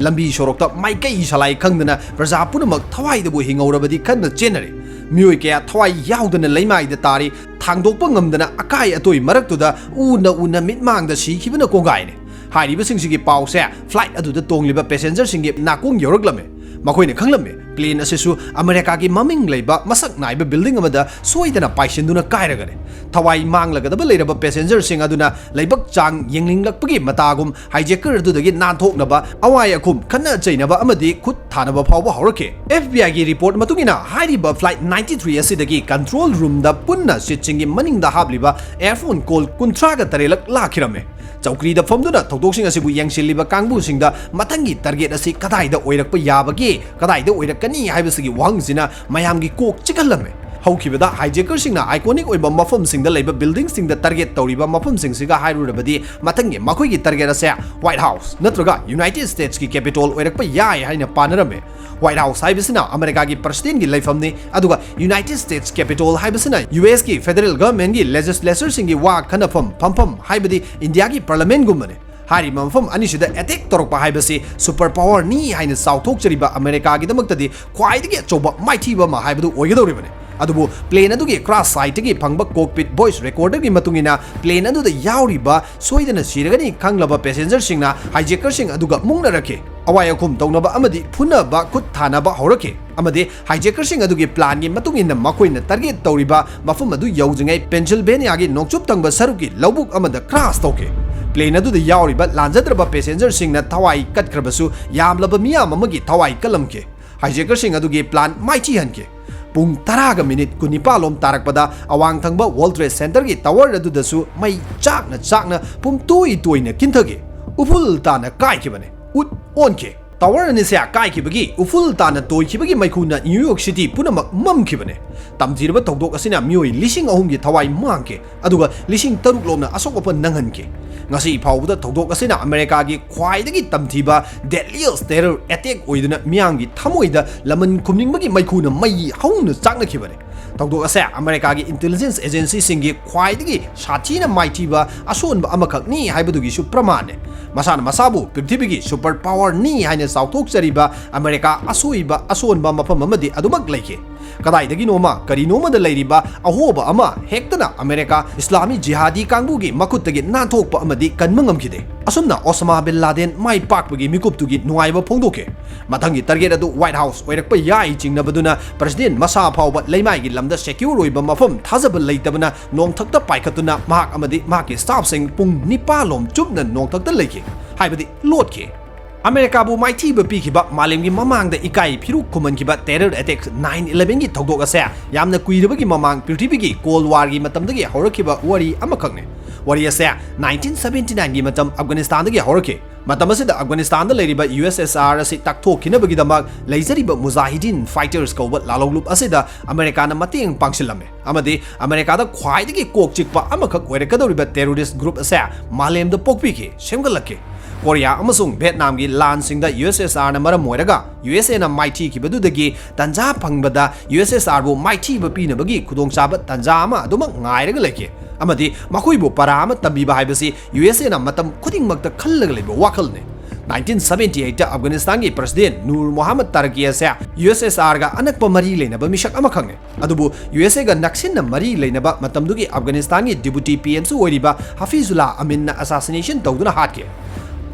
ꯂꯝꯕꯤ ꯁꯣꯔꯣꯛꯇ ꯃꯥꯏꯀꯩ ꯁꯂꯥꯏ ꯈꯪꯗꯅ ꯄ꯭ꯔꯖꯥ ꯄꯨꯝꯅꯃꯛ ꯊꯋꯥꯏꯗꯕꯨ ꯍꯤꯡꯍꯧꯔꯕꯗꯤ ꯈꯟꯅ ꯆꯦꯟꯅꯔꯤ꯫ ꯃꯤꯑꯣꯏ ꯀꯌꯥ ꯊꯋꯥꯏ ꯌꯥꯎꯗꯅ ꯂꯩꯃꯥꯏꯗ ꯇꯥꯔꯤ, ꯊꯥꯡꯗꯣꯛꯄ ꯉꯝꯗꯅ ꯑꯀꯥꯏ ꯑꯇꯣꯏ ꯃꯔꯛꯇꯨꯗ ꯎꯅ ꯎꯅ ꯃꯤꯠꯃꯥꯡꯗ ꯁꯤꯈꯤꯕꯅ ꯀꯣꯡꯒꯥꯏꯅꯤ꯫ ꯍꯥꯏꯔꯤꯕꯁꯤꯡꯁꯤꯒꯤ ꯄꯥꯎꯁꯦ ꯐ꯭ꯂꯥꯏꯠ ꯑꯗꯨꯗ ꯇꯣꯡꯂꯤꯕ ꯄꯦꯁꯦꯟꯖꯔꯁꯤꯡꯒꯤ ꯅꯥꯀꯣꯡ ꯌꯧꯔꯛꯂꯝꯃꯤ꯫ ꯃꯈꯣꯏꯅ ꯈꯪꯂꯝꯃꯤ, ꯄ꯭ꯂꯦꯟ ꯑꯁꯤꯁꯨ ꯑꯃꯦꯔꯤꯀꯥꯒꯤ ꯃꯃꯤꯡ ꯂꯩꯕ ꯃꯁꯛ ꯅꯥꯏꯕ ꯕꯤꯜꯗꯤꯡ ꯑꯃꯗ ꯁꯣꯏꯗꯅ ꯄꯥꯏꯁꯤꯟꯗꯨꯅ ꯀꯥꯏꯔꯒꯅꯤ꯫ ꯊꯋꯥꯏ ꯃꯥꯡꯂꯒꯗꯕ ꯂꯩꯔꯕ ꯄꯦꯁꯦꯟꯖꯔꯁꯤꯡ ꯑꯗꯨꯅ ꯂꯩꯕꯛ ꯆꯥꯡ ꯌꯦꯡꯅꯤꯡꯂꯛꯄꯒꯤ ꯃꯇꯥꯒꯨꯝ ꯍꯥꯏꯖꯦꯀꯔ ꯑꯗꯨꯗꯒꯤ ꯅꯥꯟꯊꯣꯛꯅꯕ ꯑꯋꯥꯏ ꯑꯈꯨꯝ, ꯈꯠꯅ ꯆꯩꯅꯕ ꯑꯃꯗꯤ ꯈꯨꯠ ꯊꯥꯅꯕ ꯐꯥꯎꯕ ꯍꯧꯔꯛꯈꯤ꯫ F B Iꯒꯤ ꯔꯤꯄꯣꯔꯠ ꯃꯇꯨꯡ ꯏꯟꯅ ꯍꯥꯏꯔꯤꯕ ꯐ꯭ꯂꯥꯏꯠ ꯅꯥꯏꯟꯇꯤ ꯊ꯭ꯔꯤ ꯑꯁꯤꯗꯒꯤ ꯀꯟꯇ꯭ꯔꯣꯜ ꯔꯨꯝꯗ ꯄꯨꯟꯅ ꯁꯤꯠꯁꯤꯡꯒꯤ ꯃꯅꯤꯡꯗ ꯍꯥꯞꯂꯤꯕ ꯑꯦꯌꯔꯐꯣꯟ ꯀꯣꯜ ꯀꯨꯟꯊ꯭ꯔꯥꯒ ꯇꯔꯦꯠꯂꯛ ꯂꯥꯛꯈꯤꯔꯝꯃꯤ꯫ ꯆꯧꯀ꯭ꯔꯤꯗ ꯐꯝꯗꯨꯅ ꯊꯧꯗꯣꯛꯁꯤꯡ ꯑꯁꯤꯕꯨ ꯌꯦꯡꯁꯤꯜꯂꯤꯕ ꯀꯥꯡꯕꯨꯁꯤꯡꯗ ꯃꯊꯪꯒꯤ ꯇꯥꯔꯒꯦꯠ ꯑꯁꯤ ꯀꯗꯥꯏꯗ ꯑꯣꯏꯔꯛꯄ ꯌꯥꯕꯒꯦ, ꯀꯗꯥꯏꯗ ꯑꯣꯏꯔꯛꯀꯅꯤ ꯍꯥꯏꯕꯁꯤꯒꯤ ꯋꯥꯍꯪꯁꯤꯅ ꯃꯌꯥꯝꯒꯤ ꯀꯣꯛ ꯆꯤꯛꯍꯜꯂꯝꯃꯤ꯫ ꯍꯧꯈꯤꯕꯗ ꯍꯥꯏꯖꯦꯀꯔꯁꯤꯡꯅ ꯑꯥꯏꯀꯣꯅꯤꯛ ꯑꯣꯏꯕ ꯃꯐꯝꯁꯤꯡꯗ ꯂꯩꯕ ꯕꯤꯜꯗꯤꯡꯁꯤꯡꯗ ꯇꯥꯔꯒꯦꯠ ꯇꯧꯔꯤꯕ ꯃꯐꯝꯁꯤꯡꯁꯤꯒ ꯍꯥꯏꯔꯨꯔꯕꯗꯤ ꯃꯊꯪꯒꯤ ꯃꯈꯣꯏꯒꯤ ꯇꯥꯔꯒꯦꯠ ꯑꯁꯦ ꯋꯥꯏꯠ ꯍꯥꯎꯁ ꯅꯠꯇ꯭ꯔꯒ ꯌꯨꯅꯥꯏꯇꯦꯗ ꯁ꯭ꯇꯦꯠꯁꯀꯤ ꯀꯦꯄꯤꯇꯣꯜ ꯑꯣꯏꯔꯛꯄ ꯌꯥꯏ ꯍꯥꯏꯅ ꯄꯥꯅꯔꯝꯃꯤ꯫ ꯋꯥꯏꯠ ꯍꯥꯎꯁ ꯍꯥꯏꯕꯁꯤꯅ ꯑꯃꯦꯔꯤꯀꯥꯒꯤ ꯄ꯭ꯔꯁꯤꯗꯦꯟꯒꯤ ꯂꯩꯐꯝꯅꯤ, ꯑꯗꯨꯒ ꯌꯨꯅꯥꯏꯇꯦꯗ ꯁ꯭ꯇꯦꯠꯁ ꯀꯦꯄꯤꯇꯣꯜ ꯍꯥꯏꯕꯁꯤꯅ ꯌꯨ ꯑꯦꯁꯀꯤ ꯐꯦꯗꯔꯦꯜ ꯒꯚꯔꯟꯃꯦꯟꯒꯤ ꯂꯦꯖꯤꯁꯂꯦꯆꯔꯁꯤꯡꯒꯤ ꯋꯥ ꯈꯟꯅꯐꯝ ꯐꯝꯐꯝ, ꯍꯥꯏꯕꯗꯤ ꯏꯟꯗꯤꯌꯥꯒꯤ ꯄꯥꯔꯂꯤꯌꯥꯃꯦꯟꯒꯨꯝꯕꯅꯤ꯫ ꯍꯥꯏꯔꯤꯕ ꯃꯐꯝ ꯑꯅꯤꯁꯤꯗ ꯑꯦꯇꯦꯛ ꯇꯧꯔꯛꯄ ꯍꯥꯏꯕꯁꯤ ꯁꯨꯄꯔ ꯄꯥꯋꯔꯅꯤ ꯍꯥꯏꯅ ꯆꯥꯎꯊꯣꯛꯆꯔꯤꯕ ꯑꯃꯦꯔꯤꯀꯥꯒꯤꯗꯃꯛꯇꯗꯤ ꯈ꯭ꯋꯥꯏꯗꯒꯤ ꯑꯆꯧꯕ ꯃꯥꯏꯊꯤꯕ ꯑꯃ ꯍꯥꯏꯕꯗꯨ ꯑꯣꯏꯒꯗꯧꯔꯤꯕꯅꯤ꯫ ꯑꯗꯨꯕꯨ plane ꯑꯗꯨꯒꯤ crash site ꯇꯒꯤ ꯐꯪꯕ cockpit voice recorder ꯒꯤ ꯃꯇꯨꯡ ꯏꯟꯅ, plane ꯑꯗꯨꯗ ꯌꯥꯎꯔꯤꯕ ꯁꯣꯏꯗꯅ ꯁꯤꯔꯒꯅꯤ ꯈꯪꯂꯕ passenger ꯁꯤꯡꯅ hijacker ꯁꯤꯡ ꯑꯗꯨꯒ ꯃꯨꯛꯅꯔꯛꯈꯤ꯫ ꯑꯋꯥꯏ ꯑꯈꯨꯝ ꯇꯧꯅꯕ ꯑꯃꯗꯤ ꯐꯨꯅꯕ ꯈꯨꯠ ꯊꯥꯅꯕ ꯍꯧꯔꯛꯈꯤ, ꯑꯃꯗꯤ hijacker ꯁꯤꯡ ꯑꯗꯨꯒꯤ plan ꯒꯤ ꯃꯇꯨꯡ ꯏꯟꯅ ꯃꯈꯣꯏꯅ target ꯇꯧꯔꯤꯕ ꯃꯐꯝ ꯑꯗꯨ ꯌꯧꯗ꯭ꯔꯤꯉꯩ Pennsylvania ꯒꯤ ꯅꯣꯡꯆꯨꯞ ꯊꯪꯕ ꯁꯔꯨꯛꯀꯤ ꯂꯧꯕꯨꯛ ꯑꯃꯗ crash ꯇꯧꯈꯤ꯫ Plane ꯑꯗꯨꯗ ꯌꯥꯎꯔꯤꯕ ꯂꯥꯟꯖꯗ꯭ꯔꯕ passenger ꯁꯤꯡꯅ ꯊꯋꯥꯏ ꯀꯠꯈ꯭ꯔꯕꯁꯨ, ꯌꯥꯝꯂꯕ ꯃꯤꯌꯥꯝ ꯑꯃꯒꯤ ꯊꯋꯥꯏ ꯀꯜꯂꯝꯈꯤ꯫ Hijacker ꯁꯤꯡ ꯑꯗꯨꯒꯤ plan ꯃꯥꯏꯊꯤꯍꯟꯈꯤ꯫ ꯄꯨꯡ ꯇꯔꯥꯒ minute ꯀꯨꯟꯅꯤꯄꯥꯜ ꯂꯣꯝ ꯇꯥꯔꯛꯄꯗ, ꯑꯋꯥꯡ ꯊꯪꯕ World Trade Center ꯒꯤ tower ꯑꯗꯨꯗꯁꯨ ꯃꯩ ꯆꯥꯛꯅ ꯆꯥꯛꯅ ꯄꯨꯝꯇꯣꯏ ꯇꯣꯏꯅ ꯀꯤꯟꯊꯈꯤ꯫ ꯎꯐꯨꯜ ꯇꯥꯅ ꯀꯥꯏꯈꯤꯕꯅꯤ꯫ ꯎꯠ ꯑꯣꯟꯈꯤ꯫ Tower ꯑꯅꯤꯁꯦ ꯀꯥꯏꯈꯤꯕꯒꯤ ꯎꯐꯨꯜ ꯇꯥꯅ ꯇꯣꯏꯈꯤꯕꯒꯤ ꯃꯩꯈꯨꯅ New York City ꯄꯨꯝꯅꯃꯛ ꯃꯝꯈꯤꯕꯅꯤ꯫ ꯇꯝꯊꯤꯔꯕ ꯊꯧꯗꯣꯛ ꯑꯁꯤꯅ ꯃꯤꯑꯣꯏ ꯂꯤꯁꯤꯡ ꯑꯍꯨꯝꯒꯤ ꯊꯋꯥꯏ ꯃꯥꯡꯈꯤ, ꯑꯗꯨꯒ ꯂꯤꯁꯤꯡ ꯇꯔꯨꯛ ꯂꯣꯝꯅ ꯑꯁꯣꯛ ꯑꯄꯟ ꯅꯪꯍꯟꯈꯤ꯫ ꯉꯁꯤ ꯐꯥꯎꯕꯗ ꯊꯧꯗꯣꯛ ꯑꯁꯤꯅ ꯑꯃꯦꯔꯤꯀꯥꯒꯤ ꯈ꯭ꯋꯥꯏꯗꯒꯤ ꯇꯝꯊꯤꯕ deadliest terror attack ꯑꯣꯏꯗꯨꯅ ꯃꯤꯌꯥꯝꯒꯤ ꯊꯃꯣꯏꯗ ꯂꯃꯟ ꯈꯨꯝꯅꯤꯡꯕꯒꯤ ꯃꯩꯈꯨꯅ ꯃꯩ ꯍꯧꯅ ꯆꯥꯛꯅꯈꯤꯕꯅꯤ꯫ ꯊꯧꯗꯣꯛ ꯑꯁꯦ ꯑꯃꯦꯔꯤꯀꯥꯒꯤ intelligence agency ꯁꯤꯡꯒꯤ ꯈ꯭ꯋꯥꯏꯗꯒꯤ ꯁꯥꯊꯤꯅ ꯃꯥꯏꯊꯤꯕ ꯑꯁꯣꯟꯕ ꯑꯃꯈꯛꯅꯤ ꯍꯥꯏꯕꯗꯨꯒꯤꯁꯨ ꯄ꯭ꯔꯃꯥꯟꯅꯤ꯫ ꯃꯁꯥꯅ ꯃꯁꯥꯕꯨ ꯄ꯭ꯔꯤꯊꯤꯕꯤꯒꯤ super power ꯅꯤ ꯍꯥꯏꯅ ꯆꯥꯎꯊꯣꯛꯆꯔꯤꯕ ꯑꯃꯦꯔꯤꯀꯥ ꯑꯁꯣꯏꯕ ꯑꯁꯣꯟꯕ ꯃꯐꯝ ꯑꯃꯗꯤ ꯑꯗꯨꯃꯛ ꯂꯩꯈꯤ꯫ ꯀꯗꯥꯏꯗꯒꯤꯅꯣꯃ ꯀꯔꯤꯅꯣꯃꯗ ꯂꯩꯔꯤꯕ ꯑꯍꯣꯕ ꯑꯃ ꯍꯦꯛꯇꯅ ꯑꯃꯦꯔꯤꯀꯥ ꯏꯁꯂꯥꯃꯤ ꯖꯤꯍꯥꯗꯤ ꯀꯥꯡꯕꯨꯒꯤ ꯃꯈꯨꯠꯇꯒꯤ ꯅꯥꯟꯊꯣꯛꯄ ꯑꯃꯗꯤ ꯀꯟꯕ ꯉꯝꯈꯤꯗꯦ꯫ ꯑꯁꯨꯝꯅ ꯑꯣꯁꯥꯃꯥ ꯕꯤꯟ ꯂꯥꯗꯦꯟ ꯃꯥꯏ ꯄꯥꯛꯄꯒꯤ ꯃꯤꯀꯨꯞꯇꯨꯒꯤ ꯅꯨꯡꯉꯥꯏꯕ ꯐꯣꯡꯗꯣꯛꯈꯤ꯫ ꯃꯊꯪꯒꯤ target ꯑꯗꯨ White House ꯑꯣꯏꯔꯛꯄ ꯌꯥꯏ ꯆꯤꯡꯅꯕꯗꯨꯅ president ꯃꯁꯥ ꯐꯥꯎꯕ ꯂꯩꯃꯥꯏꯒꯤ ꯂꯝꯗ secure ꯑꯣꯏꯕ ꯃꯐꯝ ꯊꯥꯖꯕ ꯂꯩꯇꯕꯅ ꯅꯣꯡꯊꯛꯇ ꯄꯥꯏꯈꯠꯇꯨꯅ ꯃꯍꯥꯛ ꯑꯃꯗꯤ ꯃꯍꯥꯛꯀꯤ staff ꯁꯤꯡ ꯄꯨꯡ ꯅꯤꯄꯥꯜ ꯂꯣꯝ ꯆꯨꯞꯅ ꯅꯣꯡꯊꯛꯇ ꯂꯩꯈꯤ, ꯍꯥꯏꯕꯗꯤ ꯂꯣꯠꯈꯤ꯫ ꯑꯃꯦꯔꯤꯀꯥꯕꯨ ꯃꯥꯏꯊꯤꯕ ꯄꯤꯈꯤꯕ, ꯃꯥꯂꯦꯝꯒꯤ ꯃꯃꯥꯡꯗ ꯏꯀꯥꯏ ꯐꯤꯔꯨꯛ ꯈꯨꯝꯍꯟꯈꯤꯕ terror attack nine eleven ꯒꯤ ꯊꯧꯗꯣꯛ ꯑꯁꯦ ꯌꯥꯝꯅ ꯀꯨꯏꯔꯕꯒꯤ ꯃꯃꯥꯡ ꯄ꯭ꯔꯤꯊꯤꯕꯤꯒꯤ Cold War ꯒꯤ ꯃꯇꯝꯗꯒꯤ ꯍꯧꯔꯛꯈꯤꯕ ꯋꯥꯔꯤ ꯑꯃꯈꯛꯅꯤ꯫ ꯋꯥꯔꯤ ꯑꯁꯦ nineteen seventy nine ꯒꯤ ꯃꯇꯝ Afghanistan ꯗꯒꯤ ꯍꯧꯔꯛꯈꯤ꯫ ꯃꯇꯝ ꯑꯁꯤꯗ Afghanistan ꯗ ꯂꯩꯔꯤꯕ U S S R ꯑꯁꯤ ꯇꯛꯊꯣꯛꯈꯤꯅꯕꯒꯤꯗꯃꯛ ꯂꯩꯖꯔꯤꯕ Mujahideen fighters ꯀꯧꯕ ꯂꯥꯂꯣꯡꯂꯨꯞ ꯑꯁꯤꯗ ꯑꯃꯦꯔꯤꯀꯥꯅ ꯃꯇꯦꯡ ꯄꯥꯡꯁꯤꯜꯂꯝꯃꯤ, ꯑꯃꯗꯤ ꯑꯃꯦꯔꯤꯀꯥꯗ ꯈ꯭ꯋꯥꯏꯗꯒꯤ ꯀꯣꯛ ꯆꯤꯛꯄ ꯑꯃꯈꯛ ꯑꯣꯏꯔꯛꯀꯗꯧꯔꯤꯕ terrorist group ꯑꯁꯦ ꯃꯥꯂꯦꯝꯗ ꯄꯣꯛꯄꯤꯈꯤ, ꯁꯦꯝꯒꯠꯂꯛꯈꯤ꯫ ꯀꯣꯔꯤꯌꯥ ꯑꯃꯁꯨꯡ ꯚꯦꯠꯅꯥꯝꯒꯤ ꯂꯥꯟꯁꯤꯡꯗ U S S R ꯅ ꯃꯔꯝ ꯑꯣꯏꯔꯒ U S A ꯅ ꯃꯥꯏꯊꯤꯈꯤꯕꯗꯨꯗꯒꯤ ꯇꯟꯖꯥ ꯐꯪꯕꯗ U S S R ꯕꯨ ꯃꯥꯏꯊꯤꯕ ꯄꯤꯅꯕꯒꯤ ꯈꯨꯗꯣꯡꯆꯥꯕ ꯇꯟꯖꯥ ꯑꯃ ꯑꯗꯨꯃꯛ ꯉꯥꯏꯔꯒ ꯂꯩꯈꯤ, ꯑꯃꯗꯤ ꯃꯈꯣꯏꯕꯨ ꯄꯔꯥ ꯑꯃ ꯇꯝꯕꯤꯕ ꯍꯥꯏꯕꯁꯤ U S A ꯅ ꯃꯇꯝ ꯈꯨꯗꯤꯡꯃꯛꯇ ꯈꯜꯂꯒ ꯂꯩꯕ ꯋꯥꯈꯜꯅꯤ꯫ ꯅꯥꯏꯟꯇꯤꯟ ꯁꯕꯦꯟꯇꯤ ꯑꯩꯠꯇ ꯑꯐꯒꯥꯅꯤꯁꯇꯥꯟꯒꯤ ꯄ꯭ꯔꯁꯤꯗꯦꯟ ꯅꯨꯔ ꯃꯣꯍꯝꯃꯗ ꯇꯥꯔꯀꯤ ꯑꯁꯦ ꯌꯨ ꯑꯦꯁ ꯑꯦꯁ ꯑꯥꯔꯒ ꯑꯅꯛꯄ ꯃꯔꯤ ꯂꯩꯅꯕ ꯃꯤꯁꯛ ꯑꯃꯈꯛꯅꯤ꯫ ꯑꯗꯨꯕꯨ ꯌꯨ ꯑꯦꯁ ꯑꯦꯒ ꯅꯛꯁꯤꯟꯅ ꯃꯔꯤ ꯂꯩꯅꯕ ꯃꯇꯝꯗꯨꯒꯤ ꯑꯐꯒꯥꯅꯤꯁꯇꯥꯟꯒꯤ ꯗꯤꯄꯨꯇꯤ ꯄꯤ ꯑꯦꯝꯁꯨ ꯑꯣꯏꯔꯤꯕ ꯍꯥꯐꯤꯖꯨꯜꯂꯥ ꯑꯃꯤꯟꯅ ꯑꯦꯁꯥꯁꯤꯅꯦꯁꯟ ꯇꯧꯗꯨꯅ ꯍꯥꯠꯈꯤ꯫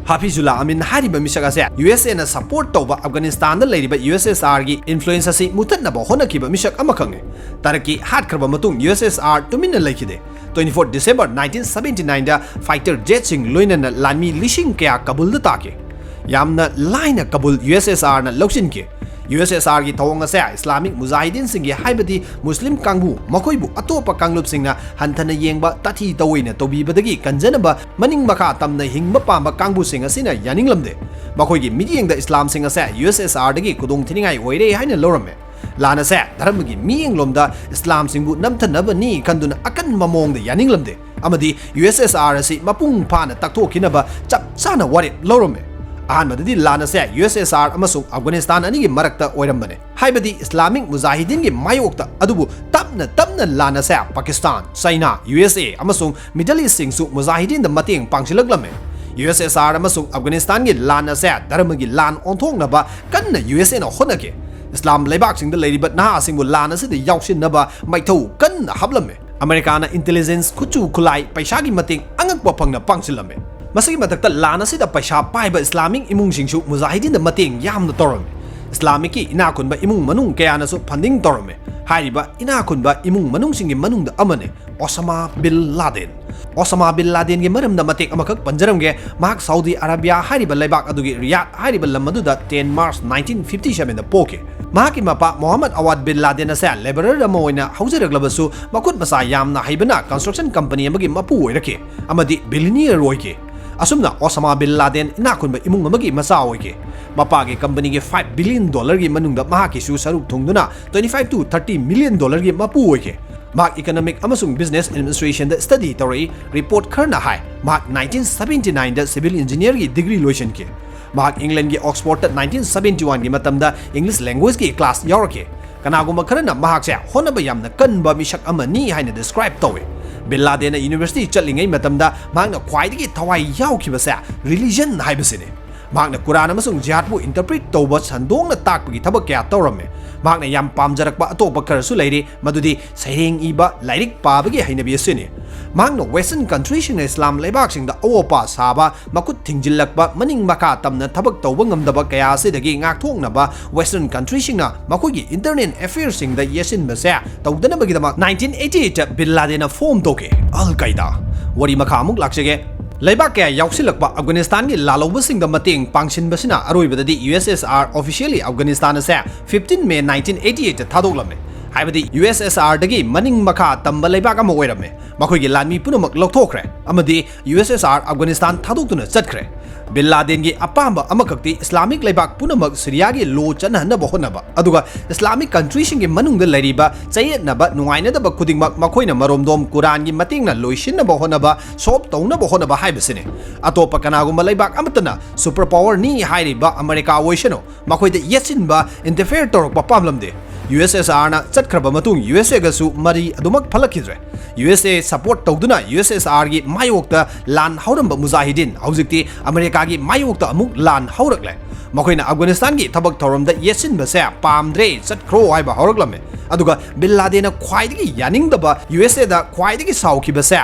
ꯍꯥꯐꯤꯖꯨꯜꯂꯥ ꯑꯃꯤꯟ ꯍꯥꯏꯔꯤꯕ ꯃꯤꯁꯛ ꯑꯁꯦ ꯌꯨ ꯑꯦꯁ ꯑꯦꯅ ꯁꯄꯣꯔꯠ ꯇꯧꯕ ꯑꯐꯒꯥꯅꯤꯁꯇꯥꯟꯗ ꯂꯩꯔꯤꯕ ꯌꯨ ꯑꯦꯁ ꯑꯦꯁ ꯑꯥꯔꯒꯤ ꯏꯟꯐ꯭ꯂꯨꯌꯦꯟꯁ ꯑꯁꯤ ꯃꯨꯊꯠꯅꯕ ꯍꯣꯠꯅꯈꯤꯕ ꯃꯤꯁꯛ ꯑꯃꯈꯛꯅꯤ꯫ ꯇꯥꯔꯀꯤ ꯍꯥꯠꯈ꯭ꯔꯕ ꯃꯇꯨꯡ ꯌꯨ ꯑꯦꯁ ꯑꯦꯁ ꯑꯥꯔ ꯇꯨꯃꯤꯟꯅ ꯂꯩꯈꯤꯗꯦ꯫ Twenty four December nineteen seventy ꯅꯥꯏꯟꯗ ꯐꯥꯏꯇꯔ ꯖꯦꯠꯁꯤꯡ ꯂꯣꯏꯅꯅ ꯂꯥꯟꯃꯤ ꯂꯤꯁꯤꯡ ꯀꯌꯥ ꯀꯕꯨꯜꯗ ꯇꯥꯈꯤ꯫ ꯌꯥꯝꯅ ꯂꯥꯏꯅ ꯀꯕꯨꯜ ꯌꯨ ꯑꯦꯁ ꯑꯦꯁ ꯑꯥꯔꯅ ꯂꯧꯁꯤꯟꯈꯤ꯫ ꯌꯨ ꯑꯦꯁ ꯑꯦꯁ ꯑꯥꯔꯒꯤ ꯊꯧꯑꯣꯡ ꯑꯁꯦ ꯏꯁꯂꯥꯃꯤꯛ ꯃꯨꯖꯥꯍꯤꯗꯤꯟꯁꯤꯡꯒꯤ, ꯍꯥꯏꯕꯗꯤ ꯃꯨꯁꯂꯤꯝ ꯀꯥꯡꯕꯨ, ꯃꯈꯣꯏꯕꯨ ꯑꯇꯣꯞꯄ ꯀꯥꯡꯂꯨꯞꯁꯤꯡꯅ ꯍꯟꯊꯅ ꯌꯦꯡꯕ, ꯇꯥꯊꯤ ꯇꯧꯑꯣꯏꯅ ꯇꯧꯕꯤꯕꯗꯒꯤ ꯀꯟꯖꯅꯕ, ꯃꯅꯤꯡ ꯃꯈꯥ ꯇꯝꯅ ꯍꯤꯡꯕ ꯄꯥꯝꯕ ꯀꯥꯡꯕꯨꯁꯤꯡ ꯑꯁꯤꯅ ꯌꯥꯅꯤꯡꯂꯝꯗꯦ꯫ ꯃꯈꯣꯏꯒꯤ ꯃꯤꯠꯌꯦꯡꯗ ꯏꯁꯂꯥꯝꯁꯤꯡ ꯑꯁꯦ ꯌꯨ ꯑꯦꯁ ꯑꯦꯁ ꯑꯥꯔꯗꯒꯤ ꯈꯨꯗꯣꯡ ꯊꯤꯅꯤꯡꯉꯥꯏ ꯑꯣꯏꯔꯦ ꯍꯥꯏꯅ ꯂꯧꯔꯝꯃꯦ꯫ ꯂꯥꯟ ꯑꯁꯦ ꯙꯔꯃꯒꯤ ꯃꯤꯠꯌꯦꯡꯂꯣꯝꯗ ꯏꯁꯂꯥꯝꯁꯤꯡꯕꯨ ꯅꯝꯊꯅꯕꯅꯤ ꯈꯟꯗꯨꯅ ꯑꯀꯟꯕ ꯃꯑꯣꯡꯗ ꯌꯥꯅꯤꯡꯂꯝꯗꯦ ꯑꯃꯗꯤ ꯌꯨ ꯑꯦꯁ ꯑꯦꯁ ꯑꯥꯔ ꯑꯁꯤ ꯃꯄꯨꯡ ꯐꯥꯅ ꯇꯛꯊꯣꯛꯈꯤꯅꯕ ꯆꯞ ꯆꯥꯅ ꯋꯥꯔꯦꯞ ꯂꯧꯔꯝꯃꯦ꯫ ꯑꯍꯥꯟꯕꯗꯗꯤ ꯂꯥꯟ ꯑꯁꯦ ꯌꯨ ꯑꯦꯁ ꯑꯦꯁ ꯑꯥꯔ ꯑꯃꯁꯨꯡ ꯑꯐꯒꯥꯅꯤꯁꯇꯥꯟ ꯑꯅꯤꯒꯤ ꯃꯔꯛꯇ ꯑꯣꯏꯔꯝꯕꯅꯦ, ꯍꯥꯏꯕꯗꯤ ꯏꯁꯂꯥꯃꯤꯛ ꯃꯨꯖꯥꯍꯤꯗꯤꯟꯒꯤ ꯃꯥꯌꯣꯛꯇ꯫ ꯑꯗꯨꯕꯨ ꯇꯞꯅ ꯇꯞꯅ ꯂꯥꯟ ꯑꯁꯦ ꯄꯥꯀꯤꯁꯇꯥꯟ, ꯆꯥꯏꯅꯥ, ꯌꯨ ꯑꯦꯁ ꯑꯦ ꯑꯃꯁꯨꯡ ꯃꯤꯗꯜ ꯏꯁꯁꯤꯡꯁꯨ ꯃꯨꯖꯥꯍꯤꯗꯤꯟꯗ ꯃꯇꯦꯡ ꯄꯥꯡꯁꯤꯜꯂꯛꯂꯝꯃꯦ꯫ ꯌꯨ ꯑꯦꯁ ꯑꯦꯁ ꯑꯥꯔ ꯑꯃꯁꯨꯡ ꯑꯐꯒꯥꯅꯤꯁꯇꯥꯟꯒꯤ ꯂꯥꯟ ꯑꯁꯦ ꯙꯔꯃꯒꯤ ꯂꯥꯟ ꯑꯣꯟꯊꯣꯛꯅꯕ ꯀꯟꯅ ꯌꯨ ꯑꯦꯁ ꯑꯦꯅ ꯍꯣꯠꯅꯈꯤ꯫ ꯏꯁꯂꯥꯝ ꯂꯩꯕꯥꯛꯁꯤꯡꯗ ꯂꯩꯔꯤꯕ ꯅꯍꯥꯁꯤꯡꯕꯨ ꯂꯥꯟ ꯑꯁꯤꯗ ꯌꯥꯎꯁꯤꯟꯅꯕ ꯃꯩꯊꯧ ꯀꯟꯅ ꯍꯥꯞꯂꯝꯃꯦ꯫ ꯑꯃꯦꯔꯤꯀꯥꯅ ꯏꯟꯇꯦꯂꯤꯖꯦꯟꯁ, ꯈꯨꯠꯁꯨ ꯈꯨꯠꯂꯥꯏ, ꯄꯩꯁꯥꯒꯤ ꯃꯇꯦꯡ ꯑꯉꯛꯄ ꯐꯪꯅ ꯄꯥꯡꯁꯤꯜꯂꯝꯃꯦ꯫ ꯃꯁꯤꯒꯤ ꯃꯊꯛꯇ ꯂꯥꯟ ꯑꯁꯤꯗ ꯄꯩꯁꯥ ꯄꯥꯏꯕ ꯏꯁꯂꯥꯃꯤꯛ ꯏꯃꯨꯡꯁꯤꯡꯁꯨ ꯃꯨꯖꯥꯍꯤꯗꯤꯟꯗ ꯃꯇꯦꯡ ꯌꯥꯝꯅ ꯇꯧꯔꯝꯃꯤ꯫ ꯏꯁꯂꯥꯃꯤꯛꯀꯤ ꯏꯅꯥꯛ ꯈꯨꯟꯕ ꯏꯃꯨꯡ ꯃꯅꯨꯡ ꯀꯌꯥꯅꯁꯨ ꯐꯟꯗꯤꯡ ꯇꯧꯔꯝꯃꯤ꯫ ꯍꯥꯏꯔꯤꯕ ꯏꯅꯥꯛ ꯈꯨꯟꯕ ꯏꯃꯨꯡ ꯃꯅꯨꯡꯁꯤꯡꯒꯤ ꯃꯅꯨꯡꯗ ꯑꯃꯅꯤ ꯑꯣꯁꯥꯃꯥ ꯕꯤꯟ ꯂꯥꯗꯦꯟ꯫ ꯑꯣꯁꯥꯃꯥ ꯕꯤꯟ ꯂꯥꯗꯦꯟꯒꯤ ꯃꯔꯝꯗ ꯃꯇꯦꯛ ꯑꯃꯈꯛ ꯄꯟꯖꯔꯝꯒꯦ꯫ ꯃꯍꯥꯛ ꯁꯥꯎꯗꯤ ꯑꯔꯥꯕꯤꯌꯥ ꯍꯥꯏꯔꯤꯕ ꯂꯩꯕꯥꯛ ꯑꯗꯨꯒꯤ ꯔꯤꯌꯥꯗ ꯍꯥꯏꯔꯤꯕ ꯂꯝ ꯑꯗꯨꯗ ꯇꯦꯟ ꯃꯥꯔꯆ ꯅꯥꯏꯟꯇꯤꯟ ꯐꯤꯐꯇꯤ ꯁꯚꯦꯟꯗ ꯄꯣꯛꯈꯤ꯫ ꯃꯍꯥꯛꯀꯤ ꯃꯄꯥ ꯃꯣꯍꯝꯃꯗ ꯑꯋꯥꯗ ꯕꯤꯟ ꯂꯥꯗꯦꯟ ꯑꯁꯦ ꯂꯦꯕꯔꯔ ꯑꯃ ꯑꯣꯏꯅ ꯍꯧꯖꯔꯛꯂꯕꯁꯨ, ꯃꯈꯨꯠ ꯃꯁꯥ ꯌꯥꯝꯅ ꯍꯩꯕꯅ ꯀꯟꯁꯇ꯭ꯔꯛꯁꯟ ꯀꯝꯄꯅꯤ ꯑꯃꯒꯤ ꯃꯄꯨ ꯑꯣꯏꯔꯛꯈꯤ ꯑꯃꯗꯤ ꯕꯤꯂꯤꯅꯤꯌꯔ ꯑꯣꯏꯈꯤ꯫ ꯑꯁꯨꯝꯅ ꯑꯣꯁꯥꯃꯥ ꯕꯤꯟ ꯂꯥꯗꯦꯟ ꯏꯅꯥꯛ ꯈꯨꯟꯕ ꯏꯃꯨꯡ ꯑꯃꯒꯤ ꯃꯆꯥ ꯑꯣꯏꯈꯤ꯫ ꯃꯄꯥꯒꯤ ꯀꯝꯄꯅꯤꯒꯤ ꯐꯥꯏꯚ ꯕꯤꯂꯤꯌꯟ ꯗꯣꯂꯔꯒꯤ ꯃꯅꯨꯡꯗ ꯃꯍꯥꯛꯀꯤꯁꯨ ꯁꯔꯨꯛ ꯊꯨꯡꯗꯨꯅ twenty five to thirty million dollarꯒꯤ ꯃꯄꯨ ꯑꯣꯏꯈꯤ꯫ ꯃꯍꯥꯛ ꯏꯀꯣꯅꯣꯃꯤꯛ ꯑꯃꯁꯨꯡ ꯕꯤꯖꯤꯅꯦꯁ ꯑꯦꯗꯃꯤꯅꯤꯁꯇ꯭ꯔꯦꯁꯟꯗ ꯁ꯭ꯇꯗꯤ ꯇꯧꯔꯛꯏ꯫ ꯔꯤꯄꯣꯔꯠ ꯈꯔꯅ ꯍꯥꯏ, ꯃꯍꯥꯛ ꯅꯥꯏꯟꯇꯤꯟ ꯁꯕꯦꯟꯇꯤ ꯅꯥꯏꯟꯗ ꯁꯤꯚꯤꯜ ꯏꯟꯖꯤꯅꯤꯌꯔꯒꯤ ꯗꯤꯒ꯭ꯔꯤ ꯂꯣꯏꯁꯤꯟꯈꯤ꯫ ꯃꯍꯥꯛ ꯏꯪꯂꯦꯟꯒꯤ ꯑꯣꯛꯁꯐꯣꯔꯗꯇ ꯅꯥꯏꯟꯇꯤꯟ ꯁꯕꯦꯟꯇꯤ ꯋꯥꯟꯒꯤ ꯃꯇꯝꯗ ꯏꯪꯂꯤꯁ ꯂꯦꯡꯒ꯭ꯋꯦꯖꯀꯤ ꯀ꯭ꯂꯥꯁ ꯌꯥꯎꯔꯛꯈꯤ꯫ ꯀꯅꯥꯒꯨꯝꯕ ꯈꯔꯅ ꯃꯍꯥꯛꯁꯦ ꯍꯣꯠꯅꯕ ꯌꯥꯝꯅ ꯀꯟꯕ ꯃꯤꯁꯛ ꯑꯃꯅꯤ ꯍꯥꯏꯅ ꯗꯤꯁꯀ꯭ꯔꯥꯏꯕ ꯇꯧꯏ꯫ ꯕꯤꯟ ꯂꯥꯗꯦꯟꯅ ꯌꯨꯅꯤꯚꯔꯁꯤꯇꯤ ꯆꯠꯂꯤꯉꯩ ꯃꯇꯝꯗ ꯃꯍꯥꯛꯅ ꯈ꯭ꯋꯥꯏꯗꯒꯤ ꯊꯋꯥꯏ ꯌꯥꯎꯈꯤꯕꯁꯦ ꯔꯤꯂꯤꯖꯟ ꯍꯥꯏꯕꯁꯤꯅꯤ꯫ ꯃꯍꯥꯛꯅ ꯀꯨꯔꯥꯟ ꯑꯃꯁꯨꯡ ꯖꯤꯍꯥꯗꯄꯨ interpret ꯇꯧꯕ ꯁꯟꯗꯣꯡꯅ ꯇꯥꯛꯄꯒꯤ ꯊꯕꯛ ꯀꯌꯥ ꯇꯧꯔꯝꯃꯤ꯫ ꯃꯍꯥꯛꯅ ꯌꯥꯝ ꯄꯥꯝꯖꯔꯛꯄ ꯑꯇꯣꯞꯄ ꯈꯔꯁꯨ ꯂꯩꯔꯤ, ꯃꯗꯨꯗꯤ ꯁꯩꯔꯦꯡ ꯏꯕ, ꯂꯥꯏꯔꯤꯛ ꯄꯥꯕꯒꯤ ꯍꯩꯅꯕꯤ ꯑꯁꯤꯅꯤ꯫ ꯃꯍꯥꯛꯅ Western countryꯁꯤꯡꯅ ꯏꯁꯂꯥꯝ ꯂꯩꯕꯥꯛꯁꯤꯡꯗ ꯑꯑꯣꯄꯥ ꯁꯥꯕ, ꯃꯈꯨꯠ ꯊꯤꯡꯖꯤꯜꯂꯛꯄ, ꯃꯅꯤꯡ ꯃꯈꯥ ꯇꯝꯅ ꯊꯕꯛ ꯇꯧꯕ ꯉꯝꯗꯕ ꯀꯌꯥ ꯑꯁꯤꯗꯒꯤ ꯉꯥꯛꯊꯣꯛꯅꯕ Western countryꯁꯤꯡꯅ ꯃꯈꯣꯏꯒꯤ internal affairꯁꯤꯡꯗ ꯌꯦꯠꯁꯤꯟꯕꯁꯦ ꯇꯧꯗꯅꯕꯒꯤꯗꯃꯛ nineteen eighty eight ꯕꯤꯟ ꯂꯥꯗꯦꯟꯅ form ꯇꯧꯈꯤ꯫ ꯑꯜ ꯀꯥꯏꯗꯥ꯫ ꯋꯥꯔꯤ ꯃꯈꯥ ꯑꯃꯨꯛ ꯂꯥꯛꯆꯒꯦ꯫ ꯂꯩꯕꯥꯛ ꯀꯌꯥ ꯌꯥꯎꯁꯤꯜꯂꯛꯄ ꯑꯐꯒꯥꯅꯤꯁꯇꯥꯟꯒꯤ ꯂꯥꯜꯍꯧꯕꯁꯤꯡꯗ ꯃꯇꯦꯡ ꯄꯥꯡꯁꯤꯟꯕꯁꯤꯅ ꯑꯔꯣꯏꯕꯗꯗꯤ USSR officially ꯑꯐꯒꯥꯅꯤꯁꯇꯥꯟ ꯑꯁꯦ fifteen May nineteen eighty eight ꯊꯥꯗꯣꯛꯂꯝꯃꯤ꯫ ꯍꯥꯏꯕꯗꯤ USSRꯗꯒꯤ ꯃꯅꯤꯡ ꯃꯈꯥ ꯇꯝꯕ ꯂꯩꯕꯥꯛ ꯑꯃ ꯑꯣꯏꯔꯝꯃꯤ꯫ ꯃꯈꯣꯏꯒꯤ ꯂꯥꯟꯃꯤ ꯄꯨꯝꯅꯃꯛ ꯂꯧꯊꯣꯛꯈ꯭ꯔꯦ ꯑꯃꯗꯤ USSR ꯑꯐꯒꯥꯅꯤꯁꯇꯥꯟ ꯊꯥꯗꯣꯛꯇꯨꯅ ꯆꯠꯈ꯭ꯔꯦ꯫ ꯕꯤꯟ ꯂꯥꯗꯦꯟꯒꯤ ꯑꯄꯥꯝꯕ ꯑꯃꯈꯛꯇꯤ ꯏꯁꯂꯥꯃꯤꯛ ꯂꯩꯕꯥꯛ ꯄꯨꯝꯅꯃꯛ ꯁꯤꯔꯤꯌꯥꯒꯤ law ꯆꯠꯅꯍꯟꯅꯕ ꯍꯣꯠꯅꯕ, ꯑꯗꯨꯒ ꯏꯁꯂꯥꯃꯤꯛ countryꯁꯤꯡꯒꯤ ꯃꯅꯨꯡꯗ ꯂꯩꯔꯤꯕ ꯆꯌꯦꯠꯅꯕ, ꯅꯨꯡꯉꯥꯏꯅꯗꯕ ꯈꯨꯗꯤꯡꯃꯛ ꯃꯈꯣꯏꯅ ꯃꯔꯣꯝꯗꯣꯝ ꯀꯨꯔꯥꯟꯒꯤ ꯃꯇꯦꯡꯅ ꯂꯣꯏꯁꯤꯟꯅꯕ ꯍꯣꯠꯅꯕ, solve ꯇꯧꯅꯕ ꯍꯣꯠꯅꯕ ꯍꯥꯏꯕꯁꯤꯅꯤ꯫ ꯑꯇꯣꯞꯄ ꯀꯅꯥꯒꯨꯝꯕ ꯂꯩꯕꯥꯛ ꯑꯃꯠꯇꯅ superpowerꯅꯤ ꯍꯥꯏꯔꯤꯕ ꯑꯃꯦꯔꯤꯀꯥ ꯑꯣꯏꯁꯅꯨ, ꯃꯈꯣꯏꯗ ꯌꯦꯠꯁꯤꯟꯕ, interfere ꯇꯧꯔꯛꯄ ꯄꯥꯝꯂꯝꯗꯦ꯫ USSRꯅ ꯆꯠꯈ꯭ꯔꯕ ꯃꯇꯨꯡ USAꯒꯁꯨ ꯃꯔꯤ ꯑꯗꯨꯃꯛ ꯐꯠꯂꯛꯈꯤꯗ꯭ꯔꯦ꯫ USA support ꯇꯧꯗꯨꯅ USSRꯒꯤ ꯃꯥꯌꯣꯛꯇ ꯂꯥꯟ ꯍꯧꯔꯝꯕ ꯃꯨꯖꯥꯍꯤꯗꯤꯟ ꯍꯧꯖꯤꯛꯇꯤ ꯑꯃꯦꯔꯤꯀꯥꯒꯤ ꯃꯥꯌꯣꯛꯇ ꯑꯃꯨꯛ ꯂꯥꯟ ꯍꯧꯔꯛꯂꯦ꯫ ꯃꯈꯣꯏꯅ ꯑꯐꯒꯥꯅꯤꯁꯇꯥꯟꯒꯤ ꯊꯕꯛ ꯊꯧꯔꯝꯗ ꯌꯦꯠꯁꯤꯟꯕꯁꯦ ꯄꯥꯝꯗ꯭ꯔꯦ, ꯆꯠꯈ꯭ꯔꯣ ꯍꯥꯏꯕ ꯍꯧꯔꯛꯂꯝꯃꯦ꯫ ꯑꯗꯨꯒ ꯕꯤꯟ ꯂꯥꯗꯦꯟꯅ ꯈ꯭ꯋꯥꯏꯗꯒꯤ ꯌꯥꯅꯤꯡꯗꯕ, USAꯗ ꯈ꯭ꯋꯥꯏꯗꯒꯤ ꯁꯥꯎꯈꯤꯕꯁꯦ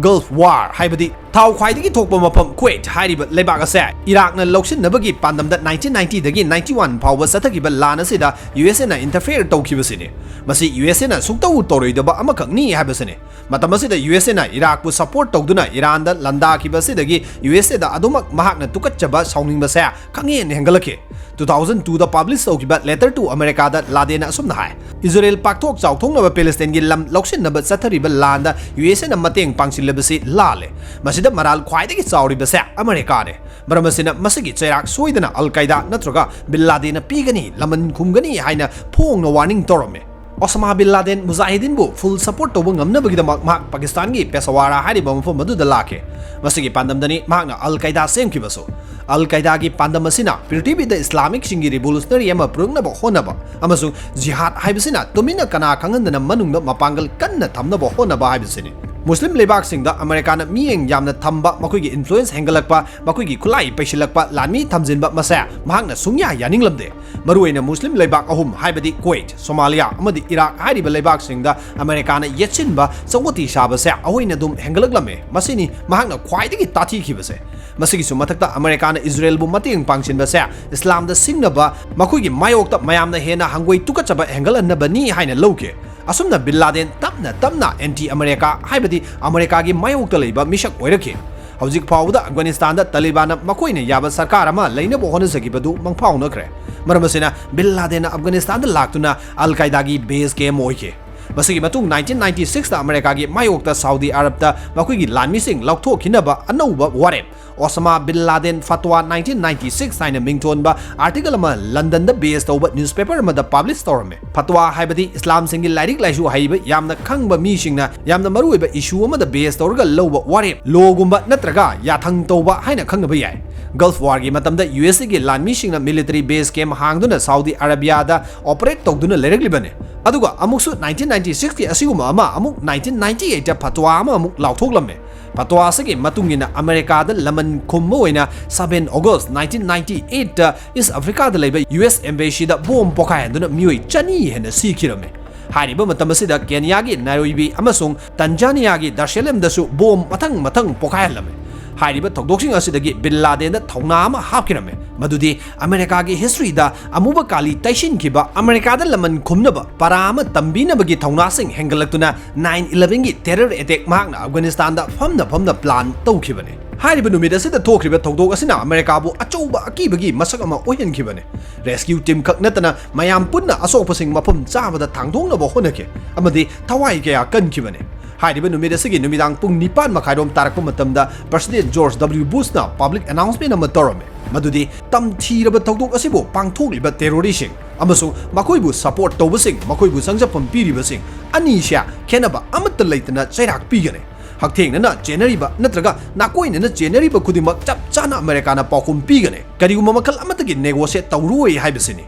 Gulf War ꯍꯥꯏꯕꯗꯤ ꯊꯥꯎ ꯈ꯭ꯋꯥꯏꯗꯒꯤ ꯊꯣꯛꯄ ꯃꯐꯝ ꯀꯨꯋꯦꯠ ꯍꯥꯏꯔꯤꯕ ꯂꯩꯕꯥꯛ ꯑꯁꯦ ꯏꯔꯥꯛꯅ ꯂꯧꯁꯤꯟꯅꯕꯒꯤ ꯄꯥꯟꯗꯝꯗ nineteen ninetyꯗꯒꯤ ninety one ꯐꯥꯎꯕ ꯆꯠꯊꯈꯤꯕ ꯂꯥꯟ ꯑꯁꯤꯗ USAꯅ interfere ꯇꯧꯈꯤꯕꯁꯤꯅꯤ꯫ ꯃꯁꯤ USAꯅ ꯁꯨꯡꯇꯧ ꯇꯧꯔꯣꯏꯗꯕ ꯑꯃꯈꯛꯅꯤ ꯍꯥꯏꯕꯁꯤꯅꯤ꯫ ꯃꯇꯝ ꯑꯁꯤꯗ USAꯅ ꯏꯔꯥꯛꯄꯨ support ꯇꯧꯗꯨꯅ ꯏꯔꯥꯟꯗ ꯂꯥꯟꯗꯥꯈꯤꯕ ꯑꯁꯤꯗꯒꯤ USAꯗ ꯑꯗꯨꯃꯛ ꯃꯍꯥꯛꯅ ꯇꯨꯀꯠꯆꯕ, ꯁꯥꯎꯅꯤꯡꯕꯁꯦ ꯈꯪꯍꯦꯟ ꯍꯦꯟꯒꯠꯂꯛꯈꯤ꯫ Two thousand twoꯗ publish ꯇꯧꯈꯤꯕ Letter to Americaꯗ ꯂꯥꯗꯦꯟꯅ ꯑꯁꯨꯝꯅ ꯍꯥꯏ, "ꯏꯖꯔꯦꯜ ꯄꯥꯛꯊꯣꯛ ꯆꯥꯎꯊꯣꯛꯅꯕ ꯄꯦꯂꯦꯁꯇꯥꯏꯟꯒꯤ ꯂꯝ ꯂꯧꯁꯤꯟꯅꯕ ꯆꯠꯊꯔꯤꯕ ꯂꯥꯟꯗ USAꯅ ꯃꯇꯦꯡ ꯄꯥꯡꯁꯤꯜꯂꯕꯁꯤ ꯂꯥꯜꯂꯦ꯫ ꯃꯁꯤꯗ ꯃꯔꯥꯜ ꯈ꯭ꯋꯥꯏꯗꯒꯤ ꯆꯥꯎꯔꯤꯕꯁꯦ ꯑꯃꯦꯔꯤꯀꯥꯅꯦ꯫ ꯃꯔꯝ ꯑꯁꯤꯅ ꯃꯁꯤꯒꯤ ꯆꯩꯔꯥꯛ ꯁꯣꯏꯗꯅ ꯑꯜ ꯀꯥꯏꯗꯥ ꯅꯠꯇ꯭ꯔꯒ ꯕꯤꯟ ꯂꯥꯗꯦꯟꯅ ꯄꯤꯒꯅꯤ, ꯂꯃꯟ ꯈꯨꯝꯒꯅꯤ" ꯍꯥꯏꯅ ꯐꯣꯡꯅ warning ꯇꯧꯔꯝꯃꯤ꯫ ꯑꯣꯁꯥꯃꯥ ꯕꯤꯟ ꯂꯥꯗꯦꯟ ꯃꯨꯖꯥꯍꯤꯗꯤꯟꯕꯨ full support ꯇꯧꯕ ꯉꯝꯅꯕꯒꯤꯗꯃꯛ ꯃꯍꯥꯛ ꯄꯥꯀꯤꯁꯇꯥꯟꯒꯤ ꯄꯦꯁꯥꯋꯥꯔꯥ ꯍꯥꯏꯔꯤꯕ ꯃꯐꯝ ꯑꯗꯨꯗ ꯂꯥꯛꯈꯤ꯫ ꯃꯁꯤꯒꯤ ꯄꯥꯟꯗꯝꯗꯅꯤ ꯃꯍꯥꯛꯅ ꯑꯜ ꯀꯥꯏꯗꯥ ꯁꯦꯝꯈꯤꯕꯁꯨ꯫ ꯑꯜ ꯀꯥꯏꯗꯥꯒꯤ ꯄꯥꯟꯗꯝ ꯑꯁꯤꯅ ꯄ꯭ꯔꯤꯊꯤꯕꯤꯗ ꯏꯁꯂꯥꯃꯤꯛꯁꯤꯡꯒꯤ revolutionary ꯑꯃ ꯄꯨꯔꯛꯅꯕ ꯍꯣꯠꯅꯕ ꯑꯃꯁꯨꯡ ꯖꯤꯍꯥꯗ ꯍꯥꯏꯕꯁꯤꯅ ꯇꯨꯃꯤꯟꯅ ꯀꯅꯥ ꯈꯪꯍꯟꯗꯅ ꯃꯅꯨꯡꯗ ꯃꯄꯥꯡꯒꯜ ꯀꯟꯅ ꯊꯝꯅꯕ ꯍꯣꯠꯅꯕ ꯍꯥꯏꯕꯁꯤꯅꯤ꯫ ꯃꯨꯁꯂꯤꯝ ꯂꯩꯕꯥꯛꯁꯤꯡꯗ ꯑꯃꯦꯔꯤꯀꯥꯅ ꯃꯤꯠꯌꯦꯡ ꯌꯥꯝꯅ ꯊꯝꯕ, ꯃꯈꯣꯏꯒꯤ ꯏꯟꯐ꯭ꯂꯨꯌꯦꯟꯁ ꯍꯦꯟꯒꯠꯂꯛꯄ, ꯃꯈꯣꯏꯒꯤ ꯈꯨꯠꯂꯥꯏ ꯄꯩꯁꯤꯜꯂꯛꯄ, ꯂꯥꯟꯃꯤ ꯊꯝꯖꯤꯟꯕ, ꯃꯁꯦ ꯃꯍꯥꯛꯅ ꯁꯨꯡꯌꯥ ꯌꯥꯅꯤꯡꯂꯝꯗꯦ꯫ ꯃꯔꯨꯑꯣꯏꯅ ꯃꯨꯁꯂꯤꯝ ꯂꯩꯕꯥꯛ ꯑꯍꯨꯝ, ꯍꯥꯏꯕꯗꯤ ꯀꯨꯋꯦꯠ, ꯁꯣꯃꯥꯂꯤꯌꯥ ꯑꯃꯗꯤ ꯏꯔꯥꯛ ꯍꯥꯏꯔꯤꯕ ꯂꯩꯕꯥꯛꯁꯤꯡꯗ ꯑꯃꯦꯔꯤꯀꯥꯅ ꯌꯦꯠꯁꯤꯟꯕ ꯆꯧꯀꯇꯤ ꯁꯥꯕꯁꯦ ꯑꯍꯣꯏꯅ ꯑꯗꯨꯝ ꯍꯦꯟꯒꯠꯂꯛꯂꯝꯃꯦ꯫ ꯃꯁꯤꯅꯤ ꯃꯍꯥꯛꯅ ꯈ꯭ꯋꯥꯏꯗꯒꯤ ꯇꯥꯊꯤꯈꯤꯕꯁꯦ꯫ ꯃꯁꯤꯒꯤꯁꯨ ꯃꯊꯛꯇ ꯑꯃꯦꯔꯤꯀꯥꯅ ꯏꯖꯔꯦꯜꯕꯨ ꯃꯇꯦꯡ ꯄꯥꯡꯁꯤꯟꯕꯁꯦ ꯏꯁꯂꯥꯝꯗ ꯁꯤꯡꯅꯕ, ꯃꯈꯣꯏꯒꯤ ꯃꯥꯌꯣꯛꯇ ꯃꯌꯥꯝꯅ ꯍꯦꯟꯅ ꯍꯪꯒꯣꯏ ꯇꯨꯀꯠꯆꯕ ꯍꯦꯟꯒꯠꯍꯟꯅꯕꯅꯤ ꯍꯥꯏꯅ ꯂꯧꯈꯤ꯫ ꯑꯁꯨꯝꯅ ꯕꯤꯟ ꯂꯥꯗꯦꯟ ꯇꯞꯅ ꯇꯞꯅ ꯑꯦꯟꯇꯤ ꯑꯃꯦꯔꯤꯀꯥ, ꯍꯥꯏꯕꯗꯤ ꯑꯃꯦꯔꯤꯀꯥꯒꯤ ꯃꯥꯌꯣꯛꯇ ꯂꯩꯕ ꯃꯤꯁꯛ ꯑꯣꯏꯔꯛꯈꯤ꯫ ꯍꯧꯖꯤꯛ ꯐꯥꯎꯕꯗ ꯑꯐꯒꯥꯅꯤꯁꯇꯥꯟꯗ ꯇꯥꯂꯤꯕꯥꯟꯅ ꯃꯈꯣꯏꯅ ꯌꯥꯕ ꯁꯔꯀꯥꯔ ꯑꯃ ꯂꯩꯅꯕ ꯍꯣꯠꯅꯖꯈꯤꯕꯗꯨ ꯃꯪꯐꯥꯎꯅꯈ꯭ꯔꯦ꯫ ꯃꯔꯝ ꯑꯁꯤꯅ, ꯕꯤꯟ ꯂꯥꯗꯦꯟꯅ ꯑꯐꯒꯥꯅꯤꯁꯇꯥꯟꯗ ꯂꯥꯛꯇꯨꯅ ꯑꯜ ꯀꯥꯏꯗꯥꯒꯤ ꯕꯦꯁ ꯀꯦꯝ ꯑꯣꯏꯈꯤ꯫ ꯃꯁꯤꯒꯤ ꯃꯇꯨꯡ ꯅꯥꯏꯟꯇꯤꯟ ꯅꯥꯏꯟꯇꯤ ꯁꯤꯛꯁꯇ ꯑꯃꯦꯔꯤꯀꯥꯒꯤ ꯃꯥꯌꯣꯛꯇ ꯁꯥꯎꯗꯤ ꯑꯔꯕꯇ ꯃꯈꯣꯏꯒꯤ ꯂꯥꯟꯃꯤꯁꯤꯡ ꯂꯧꯊꯣꯛꯈꯤꯅꯕ ꯑꯅꯧꯕ ꯋꯥꯔꯦꯞ, ꯑꯣꯁꯥꯃꯥ ꯕꯤꯟ ꯂꯥꯗꯦꯟ ꯐꯇꯋꯥ ꯅꯥꯏꯟꯇꯤꯟ ꯅꯥꯏꯟꯇꯤ ꯁꯤꯛꯁ ꯍꯥꯏꯅ ꯃꯤꯡꯊꯣꯟꯕ ꯑꯥꯔꯇꯤꯀꯜ ꯑꯃ ꯂꯟꯗꯟꯗ ꯕꯦꯁ ꯇꯧꯕ ꯅ꯭ꯌꯨꯁꯄꯦꯄꯔ ꯑꯃꯗ ꯄꯕ꯭ꯂꯤꯁ ꯇꯧꯔꯝꯃꯤ꯫ ꯐꯇꯋꯥ ꯍꯥꯏꯕꯗꯤ ꯏꯁꯂꯥꯝꯁꯤꯡꯒꯤ ꯂꯥꯏꯔꯤꯛ ꯂꯥꯏꯁꯨ ꯍꯩꯕ, ꯌꯥꯝꯅ ꯈꯪꯕ ꯃꯤꯁꯤꯡꯅ ꯌꯥꯝꯅ ꯃꯔꯨꯑꯣꯏꯕ ꯏꯁꯨ ꯑꯃꯗ ꯕꯦꯁ ꯇꯧꯔꯒ ꯂꯧꯕ ꯋꯥꯔꯦꯞ, ꯂꯣꯒꯨꯝꯕ ꯅꯠꯇ꯭ꯔꯒ ꯌꯥꯊꯪ ꯇꯧꯕ ꯍꯥꯏꯅ ꯈꯪꯅꯕ ꯌꯥꯏ꯫ ꯒꯜꯐ ꯋꯥꯔꯒꯤ ꯃꯇꯝꯗ ꯌꯨ ꯑꯦꯁ ꯑꯦꯒꯤ ꯂꯥꯟꯃꯤꯁꯤꯡꯅ ꯃꯤꯂꯤꯇꯔꯤ ꯕꯦꯁ ꯀꯦꯝ ꯍꯥꯡꯗꯨꯅ ꯁꯥꯎꯗꯤ ꯑꯔꯥꯕꯤꯌꯥꯗ ꯑꯣꯄꯔꯦꯠ ꯇꯧꯗꯨꯅ ꯂꯩꯔꯛꯂꯤꯕꯅꯤ꯫ ꯑꯗꯨꯒ ꯑꯃꯨꯛꯁꯨ ꯅꯥꯏꯟꯇꯤꯟ ꯅꯥꯏꯟꯇꯤ ꯁꯤꯛꯁꯀꯤ ꯑꯁꯤꯒꯨꯝꯕ ꯑꯃ ꯑꯃꯨꯛ ꯅꯥꯏꯟꯇꯤꯟ ꯅꯥꯏꯟꯇꯤ ꯑꯩꯠꯇ ꯐꯇꯋꯥ ꯑꯃ ꯑꯃꯨꯛ ꯂꯥꯎꯊꯣꯛꯂꯝꯃꯤ꯫ ꯐꯇꯋꯥ ꯑꯁꯤꯒꯤ ꯃꯇꯨꯡ ꯏꯟꯅ ꯑꯃꯦꯔꯤꯀꯥꯗ ꯂꯃꯟ ꯈꯨꯝꯕ ꯑꯣꯏꯅ ꯁꯚꯦꯟ ꯑꯣꯒꯁ ꯅꯥꯏꯟꯇꯤꯟ ꯅꯥꯏꯟꯇꯤ ꯑꯩꯠꯇ ꯏꯁ ꯑꯐ꯭ꯔꯤꯀꯥꯗ ꯂꯩꯕ ꯌꯨ ꯑꯦꯁ ꯑꯦꯝꯕꯦꯁꯤꯗ ꯕꯣꯝ ꯄꯣꯈꯥꯏꯍꯟꯗꯨꯅ ꯃꯤꯑꯣꯏ ꯆꯅꯤ ꯍꯦꯟꯅ ꯁꯤꯈꯤꯔꯝꯃꯤ꯫ ꯍꯥꯏꯔꯤꯕ ꯃꯇꯝ ꯑꯁꯤꯗ ꯀꯦꯅꯤꯌꯥꯒꯤ ꯅꯥꯏꯔꯣꯕꯤ ꯑꯃꯁꯨꯡ ꯇꯟꯖꯥꯅꯤꯌꯥꯒꯤ ꯗꯥꯔꯁꯦꯂꯦꯝꯗꯁꯨ ꯕꯣꯝ ꯃꯊꯪ ꯃꯊꯪ ꯄꯣꯈꯥꯏꯍꯜꯂꯝꯃꯤ꯫ ꯍꯥꯏꯔꯤꯕ ꯊꯧꯗꯣꯛꯁꯤꯡ ꯑꯁꯤꯗꯒꯤ ꯕꯤꯟ ꯂꯥꯗꯦꯟꯗ ꯊꯧꯅꯥ ꯑꯃ ꯍꯥꯞꯈꯤꯔꯝꯃꯤ, ꯃꯗꯨꯗꯤ ꯑꯃꯦꯔꯤꯀꯥꯒꯤ ꯍꯤꯁꯇ꯭ꯔꯤꯗ ꯑꯃꯨꯕ ꯀꯥꯂꯤ ꯇꯩꯁꯤꯟꯈꯤꯕ ꯑꯃꯦꯔꯤꯀꯥꯗ ꯂꯃꯟ ꯈꯨꯝꯅꯕ ꯄꯔꯥ ꯑꯃ ꯇꯝꯕꯤꯅꯕꯒꯤ ꯊꯧꯅꯥꯁꯤꯡ ꯍꯦꯟꯒꯠꯂꯛꯇꯨꯅ ꯅꯥꯏꯟ ꯏꯂꯚꯦꯟꯒꯤ ꯇꯦꯔꯔ ꯑꯦꯇꯦꯛ ꯃꯍꯥꯛꯅ ꯑꯐꯒꯥꯅꯤꯁꯇꯥꯟꯗ ꯐꯝꯅ ꯐꯝꯅ ꯄ꯭ꯂꯥꯟ ꯇꯧꯈꯤꯕꯅꯤ꯫ ꯍꯥꯏꯔꯤꯕ ꯅꯨꯃꯤꯠ ꯑꯁꯤꯗ ꯊꯣꯛꯈ꯭ꯔꯤꯕ ꯊꯧꯗꯣꯛ ꯑꯁꯤꯅ ꯑꯃꯦꯔꯤꯀꯥꯕꯨ ꯑꯆꯧꯕ ꯑꯀꯤꯕꯒꯤ ꯃꯁꯛ ꯑꯃ ꯑꯣꯏꯍꯟꯈꯤꯕꯅꯤ꯫ ꯔꯦꯁꯀ꯭ꯌꯨ ꯇꯤꯝ ꯈꯛ ꯅꯠꯇꯅ ꯃꯌꯥꯝ ꯄꯨꯟꯅ ꯑꯁꯣꯛꯄꯁꯤꯡ ꯃꯐꯝ ꯆꯥꯕꯗ ꯊꯥꯡꯗꯣꯛꯅꯕ ꯍꯣꯠꯅꯈꯤ ꯑꯃꯗꯤ ꯊꯋꯥꯏ ꯀꯌꯥ ꯀꯟꯈꯤꯕꯅꯤ꯫ ꯍꯥꯏꯔꯤꯕ ꯅꯨꯃꯤꯠ ꯑꯁꯤꯒꯤ ꯅꯨꯃꯤꯗꯥꯡ ꯄꯨꯡ ꯅꯤꯄꯥꯟ ꯃꯈꯥꯏꯔꯣꯝ ꯇꯥꯔꯛꯄ ꯃꯇꯝꯗ ꯄ꯭ꯔꯁꯤꯗꯦꯟ ꯖꯣꯔꯖ ꯗꯕ꯭ꯂꯤꯎ ꯕꯨꯁꯅ ꯄꯕ꯭ꯂꯤꯛ ꯑꯦꯅꯥꯎꯟꯁꯃꯦꯟ ꯑꯃ ꯇꯧꯔꯝꯃꯤ, ꯃꯗꯨꯗꯤ ꯇꯝꯊꯤꯔꯕ ꯊꯧꯗꯣꯛ ꯑꯁꯤꯕꯨ ꯄꯥꯡꯊꯣꯛꯂꯤꯕ ꯇꯦꯔꯣꯔꯤꯁꯁꯤꯡ ꯑꯃꯁꯨꯡ ꯃꯈꯣꯏꯕꯨ ꯁꯄꯣꯔꯠ ꯇꯧꯕꯁꯤꯡ, ꯃꯈꯣꯏꯕꯨ ꯁꯪꯖꯐꯝ ꯄꯤꯔꯤꯕꯁꯤꯡ ꯑꯅꯤꯁꯦ ꯈꯦꯠꯅꯕ ꯑꯃꯠꯇ ꯂꯩꯇꯅ ꯆꯩꯔꯥꯛ ꯄꯤꯒꯅꯤ꯫ ꯍꯛꯊꯦꯡꯅꯅ ꯆꯦꯟꯅꯔꯤꯕ ꯅꯠꯇ꯭ꯔꯒ ꯅꯥꯀꯣꯏꯅꯅ ꯆꯦꯟꯅꯔꯤꯕ ꯈꯨꯗꯤꯡꯃꯛ ꯆꯞ ꯆꯥꯅ ꯑꯃꯦꯔꯤꯀꯥꯅ ꯄꯥꯎꯈꯨꯝ ꯄꯤꯒꯅꯤ꯫ ꯀꯔꯤꯒꯨꯝꯕ ꯃꯈꯜ ꯑꯃꯠꯇꯒꯤ ꯅꯦꯒꯣꯁꯤꯌꯦꯠ ꯇꯧꯔꯣꯏ ꯍꯥꯏꯕꯁꯤꯅꯤ꯫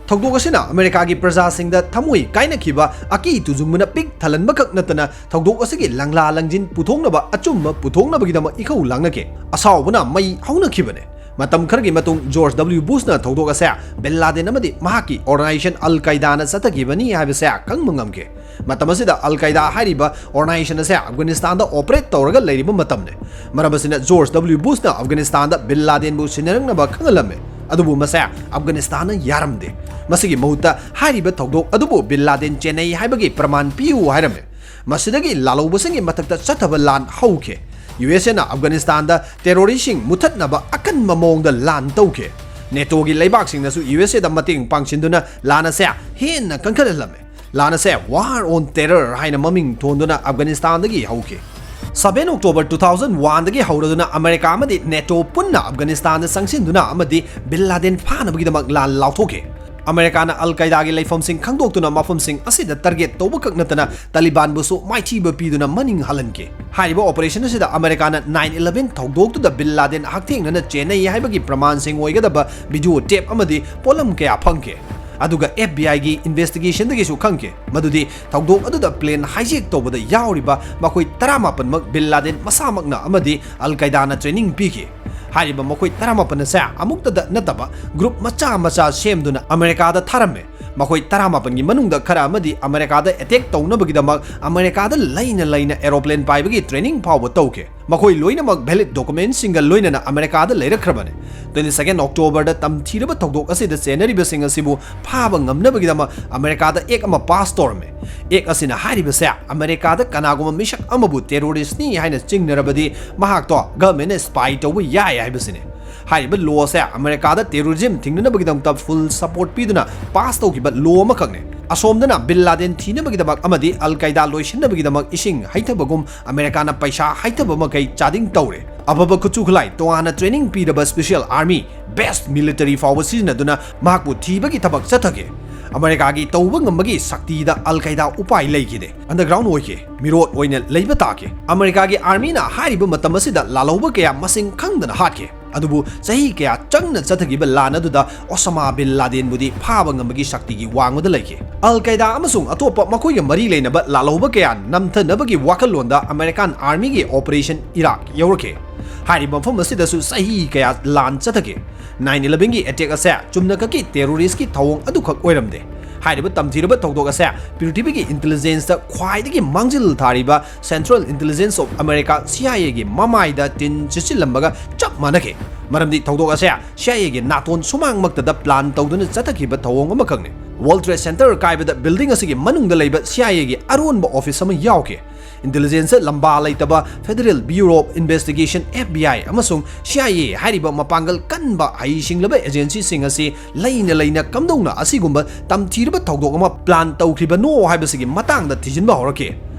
ꯊꯧꯗꯣꯛ ꯑꯁꯤꯅ ꯑꯃꯦꯔꯤꯀꯥꯒꯤ ꯄ꯭ꯔꯖꯥꯁꯤꯡꯗ ꯊꯃꯣꯏ ꯀꯥꯏꯅꯈꯤꯕ, ꯑꯀꯤ ꯇꯨꯖꯨꯡꯕꯅ ꯄꯤꯛ ꯊꯜꯍꯟꯕ ꯈꯛ ꯅꯠꯇꯅ, ꯊꯧꯗꯣꯛ ꯑꯁꯤꯒꯤ ꯂꯪꯂꯥ ꯂꯪꯖꯤꯟ ꯄꯨꯊꯣꯛꯅꯕ ꯑꯆꯨꯝꯕ ꯄꯨꯊꯣꯛꯅꯕꯒꯤꯗꯃꯛ ꯏꯈꯧ ꯂꯥꯡꯅꯈꯤ꯫ ꯑꯁꯥꯎꯕꯅ ꯃꯩ ꯍꯧꯅꯈꯤꯕꯅꯤ꯫ ꯃꯇꯝ ꯈꯔꯒꯤ ꯃꯇꯨꯡ ꯖꯣꯔꯖ ꯗꯕ꯭ꯂꯤꯎ ꯕꯨꯁꯅ ꯊꯧꯗꯣꯛ ꯑꯁꯦ ꯕꯤꯟ ꯂꯥꯗꯦꯟ ꯑꯃꯗꯤ ꯃꯍꯥꯛꯀꯤ organization ꯑꯜ ꯀꯥꯏꯗꯥꯅ ꯆꯠꯊꯈꯤꯕꯅꯤ ꯍꯥꯏꯕꯁꯦ ꯈꯪꯕ ꯉꯝꯈꯤ꯫ ꯃꯇꯝ ꯑꯁꯤꯗ ꯑꯜ ꯀꯥꯏꯗꯥ ꯍꯥꯏꯔꯤꯕ organization ꯑꯁꯦ ꯑꯐꯒꯥꯅꯤꯁꯇꯥꯟꯗ operate ꯇꯧꯔꯒ ꯂꯩꯔꯤꯕ ꯃꯇꯝꯅꯤ꯫ ꯃꯔꯝ ꯑꯁꯤꯅ ꯖꯣꯔꯖ ꯗꯕ꯭ꯂꯤꯎ ꯕꯨꯁꯅ ꯑꯐꯒꯥꯅꯤꯁꯇꯥꯟꯗ ꯕꯤꯟ ꯂꯥꯗꯦꯟꯕꯨ ꯁꯤꯟꯅꯔꯛꯅꯕ ꯈꯪꯍꯜꯂꯝꯃꯤ꯫ ꯑꯗꯨꯕꯨ ꯃꯁꯦ ꯑꯐꯒꯥꯅꯤꯁꯇꯥꯟꯅ ꯌꯥꯔꯝꯗꯦ꯫ ꯃꯁꯤꯒꯤ ꯃꯍꯨꯠꯇ ꯍꯥꯏꯔꯤꯕ ꯊꯧꯗꯣꯛ ꯑꯗꯨꯕꯨ ꯕꯤꯟ ꯂꯥꯗꯦꯟ ꯆꯦꯟꯅꯩ ꯍꯥꯏꯕꯒꯤ ꯄ꯭ꯔꯃꯥꯟ ꯄꯤꯌꯨ ꯍꯥꯏꯔꯝꯃꯤ꯫ ꯃꯁꯤꯗꯒꯤ ꯂꯥꯜꯍꯧꯕꯁꯤꯡꯒꯤ ꯃꯊꯛꯇ ꯆꯠꯊꯕ ꯂꯥꯟ ꯍꯧꯈꯤ꯫ ꯌꯨ ꯑꯦꯁ ꯑꯦꯅ ꯑꯐꯒꯥꯅꯤꯁꯇꯥꯟꯗ terroristꯁꯤꯡ ꯃꯨꯊꯠꯅꯕ ꯑꯀꯟꯕ ꯃꯑꯣꯡꯗ ꯂꯥꯟ ꯇꯧꯈꯤ꯫ ꯅꯦꯇꯣꯒꯤ ꯂꯩꯕꯥꯛꯁꯤꯡꯅꯁꯨ ꯌꯨ ꯑꯦꯁ ꯑꯦꯗ ꯃꯇꯦꯡ ꯄꯥꯡꯁꯤꯟꯗꯨꯅ ꯂꯥꯟ ꯑꯁꯦ ꯍꯦꯟꯅ ꯀꯟꯈꯠꯍꯜꯂꯝꯃꯤ꯫ ꯂꯥꯟ ꯑꯁꯦ War on Terror ꯍꯥꯏꯅ ꯃꯃꯤꯡ ꯊꯣꯟꯗꯨꯅ ꯑꯐꯒꯥꯅꯤꯁꯇꯥꯟꯗꯒꯤ ꯍꯧꯈꯤ꯫ Seven October two thousand oneꯗꯒꯤ ꯍꯧꯔꯗꯨꯅ ꯑꯃꯦꯔꯤꯀꯥ ꯑꯃꯗꯤ ꯅꯦꯇꯣ ꯄꯨꯟꯅ ꯑꯐꯒꯥꯅꯤꯁꯇꯥꯟꯗ ꯆꯪꯁꯤꯟꯗꯨꯅ ꯑꯃꯗꯤ ꯕꯤꯟ ꯂꯥꯗꯦꯟ ꯐꯥꯅꯕꯒꯤꯗꯃꯛ ꯂꯥꯟ ꯂꯥꯎꯊꯣꯛꯈꯤ꯫ ꯑꯃꯦꯔꯤꯀꯥꯅ ꯑꯜ ꯀꯥꯏꯗꯥꯒꯤ ꯂꯩꯐꯝꯁꯤꯡ ꯈꯪꯗꯣꯛꯇꯨꯅ ꯃꯐꯝꯁꯤꯡ ꯑꯁꯤꯗ target ꯇꯧꯕ ꯈꯛ ꯅꯠꯇꯅ ꯇꯥꯂꯤꯕꯥꯟꯕꯨꯁꯨ ꯃꯥꯏꯊꯤꯕ ꯄꯤꯗꯨꯅ ꯃꯅꯤꯡ ꯍꯜꯍꯟꯈꯤ꯫ ꯍꯥꯏꯔꯤꯕ operation ꯑꯁꯤꯗ ꯑꯃꯦꯔꯤꯀꯥꯅ nine eleven ꯊꯧꯗꯣꯛꯇꯨꯗ ꯕꯤꯟ ꯂꯥꯗꯦꯟ ꯍꯛꯊꯦꯡꯅꯅ ꯆꯦꯟꯅꯩ ꯍꯥꯏꯕꯒꯤ ꯄ꯭ꯔꯃꯥꯟꯁꯤꯡ ꯑꯣꯏꯒꯗꯕ video tape ꯑꯃꯗꯤ ꯄꯣꯠꯂꯝ ꯀꯌꯥ ꯐꯪꯈꯤ꯫ ꯑꯗꯨꯒ F B Iꯒꯤ investigationꯗꯒꯤꯁꯨ ꯈꯪꯈꯤ ꯃꯗꯨꯗꯤ ꯊꯧꯗꯣꯛ ꯑꯗꯨꯗ plane hijack ꯇꯧꯕꯗ ꯌꯥꯎꯔꯤꯕ ꯃꯈꯣꯏ ꯇꯔꯥꯃꯥꯄꯟꯃꯛ ꯕꯤꯟ ꯂꯥꯗꯦꯟ ꯃꯁꯥꯃꯛꯅ ꯑꯃꯗꯤ ꯑꯜ ꯀꯥꯏꯗꯥꯅ training ꯄꯤꯈꯤ꯫ ꯍꯥꯏꯔꯤꯕ ꯃꯈꯣꯏ ꯇꯔꯥꯃꯥꯄꯟ ꯑꯁꯦ ꯑꯃꯨꯛꯇꯗ ꯅꯠꯇꯕ group ꯃꯆꯥ ꯃꯆꯥ ꯁꯦꯝꯗꯨꯅ ꯑꯃꯦꯔꯤꯀꯥꯗ ꯊꯥꯔꯝꯃꯦ꯫ ꯃꯈꯣꯏ ꯇꯔꯥꯃꯥꯄꯟꯒꯤ ꯃꯅꯨꯡꯗ ꯈꯔ ꯑꯃꯗꯤ ꯑꯃꯦꯔꯤꯀꯥꯗ attack ꯇꯧꯅꯕꯒꯤꯗꯃꯛ ꯑꯃꯦꯔꯤꯀꯥꯗ ꯂꯩꯅ ꯂꯩꯅ aeroplane ꯄꯥꯏꯕꯒꯤ training ꯐꯥꯎꯕ ꯇꯧꯈꯤ꯫ ꯃꯈꯣꯏ ꯂꯣꯏꯅꯃꯛ valid documentꯁꯤꯡꯒ ꯂꯣꯏꯅꯅ ꯑꯃꯦꯔꯤꯀꯥꯗ ꯂꯩꯔꯛꯈ꯭ꯔꯕꯅꯤ꯫ Twenty second Octoberꯗ ꯇꯝꯊꯤꯔꯕ ꯊꯧꯗꯣꯛ ꯑꯁꯤꯗ ꯆꯦꯟꯅꯔꯤꯕꯁꯤꯡ ꯑꯁꯤꯕꯨ ꯐꯥꯕ ꯉꯝꯅꯕꯒꯤꯗꯃꯛ ꯑꯃꯦꯔꯤꯀꯥꯗ act ꯑꯃ pass ꯇꯧꯔꯝꯃꯤ꯫ Act ꯑꯁꯤꯅ ꯍꯥꯏꯔꯤꯕꯁꯦ ꯑꯃꯦꯔꯤꯀꯥꯗ ꯀꯅꯥꯒꯨꯝꯕ ꯃꯤꯁꯛ ꯑꯃꯕꯨ terroristꯅꯤ ꯍꯥꯏꯅ ꯆꯤꯡꯅꯔꯕꯗꯤ ꯃꯍꯥꯛꯇꯣ governmentꯅ spy ꯇꯧꯕ ꯌꯥꯏ ꯍꯥꯏꯕꯁꯤꯅꯤ꯫ ꯍꯥꯏꯔꯤꯕ law ꯑꯁꯦ ꯑꯃꯦꯔꯤꯀꯥꯗ terrorism ꯊꯤꯡꯅꯅꯕꯒꯤꯗꯃꯛꯇ full support ꯄꯤꯗꯨꯅ pass ꯇꯧꯈꯤꯕ law ꯑꯃꯈꯛꯅꯤ꯫ ꯑꯁꯣꯝꯗꯅ ꯕꯤꯟ ꯂꯥꯗꯦꯟ ꯊꯤꯅꯕꯒꯤꯗꯃꯛ ꯑꯃꯗꯤ ꯑꯜ ꯀꯥꯏꯗꯥ ꯂꯣꯏꯁꯤꯟꯅꯕꯒꯤꯗꯃꯛ ꯏꯁꯤꯡ ꯍꯩꯊꯕꯒꯨꯝ ꯑꯃꯦꯔꯤꯀꯥꯅ ꯄꯩꯁꯥ ꯍꯩꯊꯕ ꯃꯈꯩ ꯆꯥꯗꯤꯡ ꯇꯧꯔꯦ꯫ ꯑꯐꯕ ꯈꯨꯠꯁꯨ ꯈꯨꯠꯂꯥꯏ, ꯇꯣꯉꯥꯟꯅ training ꯄꯤꯔꯕ special army, best military ꯐꯥꯎꯕ ꯁꯤꯖꯤꯟꯅꯗꯨꯅ ꯃꯍꯥꯛꯄꯨ ꯊꯤꯕꯒꯤ ꯊꯕꯛ ꯆꯠꯊꯈꯤ꯫ ꯑꯃꯦꯔꯤꯀꯥꯒꯤ ꯇꯧꯕ ꯉꯝꯕꯒꯤ ꯁꯛꯇꯤꯗ ꯑꯜ ꯀꯥꯏꯗꯥ ꯎꯄꯥꯏ ꯂꯩꯈꯤꯗꯦ꯫ Underground ꯑꯣꯏꯈꯤ꯫ ꯃꯤꯔꯣꯠ ꯑꯣꯏꯅ ꯂꯩꯕ ꯇꯥꯈꯤ꯫ ꯑꯃꯦꯔꯤꯀꯥꯒꯤ armyꯅ ꯍꯥꯏꯔꯤꯕ ꯃꯇꯝ ꯑꯁꯤꯗ ꯂꯥꯜꯍꯧꯕ ꯀꯌꯥ ꯃꯁꯤꯡ ꯈꯪꯗꯅ ꯍꯥꯠꯈꯤ꯫ ꯑꯗꯨꯕꯨ ꯆꯍꯤ ꯀꯌꯥ ꯆꯪꯅ ꯆꯠꯊꯈꯤꯕ ꯂꯥꯟ ꯑꯗꯨꯗ ꯑꯣꯁꯥꯃꯥ ꯕꯤꯟ ꯂꯥꯗꯦꯟꯕꯨꯗꯤ ꯐꯥꯕ ꯉꯝꯕꯒꯤ ꯁꯛꯇꯤꯒꯤ ꯋꯥꯡꯃꯗ ꯂꯩꯈꯤ꯫ ꯑꯜ ꯀꯥꯏꯗꯥ ꯑꯃꯁꯨꯡ ꯑꯇꯣꯞꯄ ꯃꯈꯣꯏꯒ ꯃꯔꯤ ꯂꯩꯅꯕ ꯂꯥꯜꯍꯧꯕ ꯀꯌꯥ ꯅꯝꯊꯅꯕꯒꯤ ꯋꯥꯈꯜꯂꯣꯟꯗ ꯑꯃꯦꯔꯤꯀꯥꯟ ꯑꯥꯔꯃꯤꯒꯤ ꯑꯣꯄꯔꯦꯁꯟ ꯏꯔꯥꯛ ꯌꯧꯔꯛꯈꯤ꯫ ꯍꯥꯏꯔꯤꯕ ꯃꯐꯝ ꯑꯁꯤꯗꯁꯨ ꯆꯍꯤ ꯀꯌꯥ ꯂꯥꯟ ꯆꯠꯊꯈꯤ꯫ ꯅꯥꯏꯟ ꯏꯂꯚꯦꯟꯒꯤ ꯑꯦꯇꯦꯛ ꯑꯁꯦ ꯆꯨꯝꯅꯈꯛꯀꯤ ꯇꯦꯔꯣꯔꯤꯁꯀꯤ ꯊꯧꯑꯣꯡ ꯑꯗꯨꯈꯛ ꯑꯣꯏꯔꯝꯗꯦ꯫ ꯍꯥꯏꯔꯤꯕ ꯇꯝꯊꯤꯔꯕ ꯊꯧꯗꯣꯛ ꯑꯁꯦ ꯄ꯭ꯔꯤꯊꯤꯕꯤꯒꯤ ꯏꯟꯇꯦꯂꯤꯖꯦꯟꯁꯇ ꯈ꯭ꯋꯥꯏꯗꯒꯤ ꯃꯥꯡꯖꯤꯜ ꯊꯥꯔꯤꯕ Central Intelligence of America, C I A ꯒꯤ ꯃꯃꯥꯏꯗ ꯇꯤꯟ ꯆꯤꯠꯁꯤꯜꯂꯝꯕꯒ ꯆꯞ ꯃꯥꯟꯅꯈꯤ꯫ ꯃꯔꯝꯗꯤ ꯊꯧꯗꯣꯛ ꯑꯁꯦ C I A ꯒꯤ ꯅꯥꯇꯣꯟ ꯁꯨꯃꯥꯡꯃꯛꯇꯗ ꯄ꯭ꯂꯥꯟ ꯇꯧꯗꯨꯅ ꯆꯠꯊꯈꯤꯕ ꯊꯧꯑꯣꯡ ꯑꯃꯈꯛꯅꯤ꯫ World Trade Center ꯀꯥꯏꯕꯗ ꯕꯤꯜꯗꯤꯡ ꯑꯁꯤꯒꯤ ꯃꯅꯨꯡꯗ ꯂꯩꯕ C I A ꯒꯤ ꯑꯔꯣꯟꯕ ꯑꯣꯐꯤꯁ ꯑꯃ ꯌꯥꯎꯈꯤ꯫ ꯏꯟꯇꯦꯂꯤꯖꯦꯟꯁ ꯂꯝꯕꯥ ꯂꯩꯇꯕ Federal Bureau of Investigation, F B I, ꯑꯃꯁꯨꯡ C I A ꯍꯥꯏꯔꯤꯕ ꯃꯄꯥꯡꯒꯜ ꯀꯟꯕ ꯍꯩꯁꯤꯡꯂꯕ ꯑꯦꯖꯦꯟꯁꯤꯁꯤꯡ ꯑꯁꯤ ꯂꯩꯅ ꯂꯩꯅ ꯀꯝꯗꯧꯅ ꯑꯁꯤꯒꯨꯝꯕ ꯇꯝꯊꯤꯔꯕ ꯊꯧꯗꯣꯛ ꯑꯃ ꯄ꯭ꯂꯥꯟ ꯇꯧꯈꯤꯕꯅꯣ ꯍꯥꯏꯕꯁꯤꯒꯤ ꯃꯇꯥꯡꯗ ꯊꯤꯖꯤꯟꯕ ꯍꯧꯔꯛꯈꯤ꯫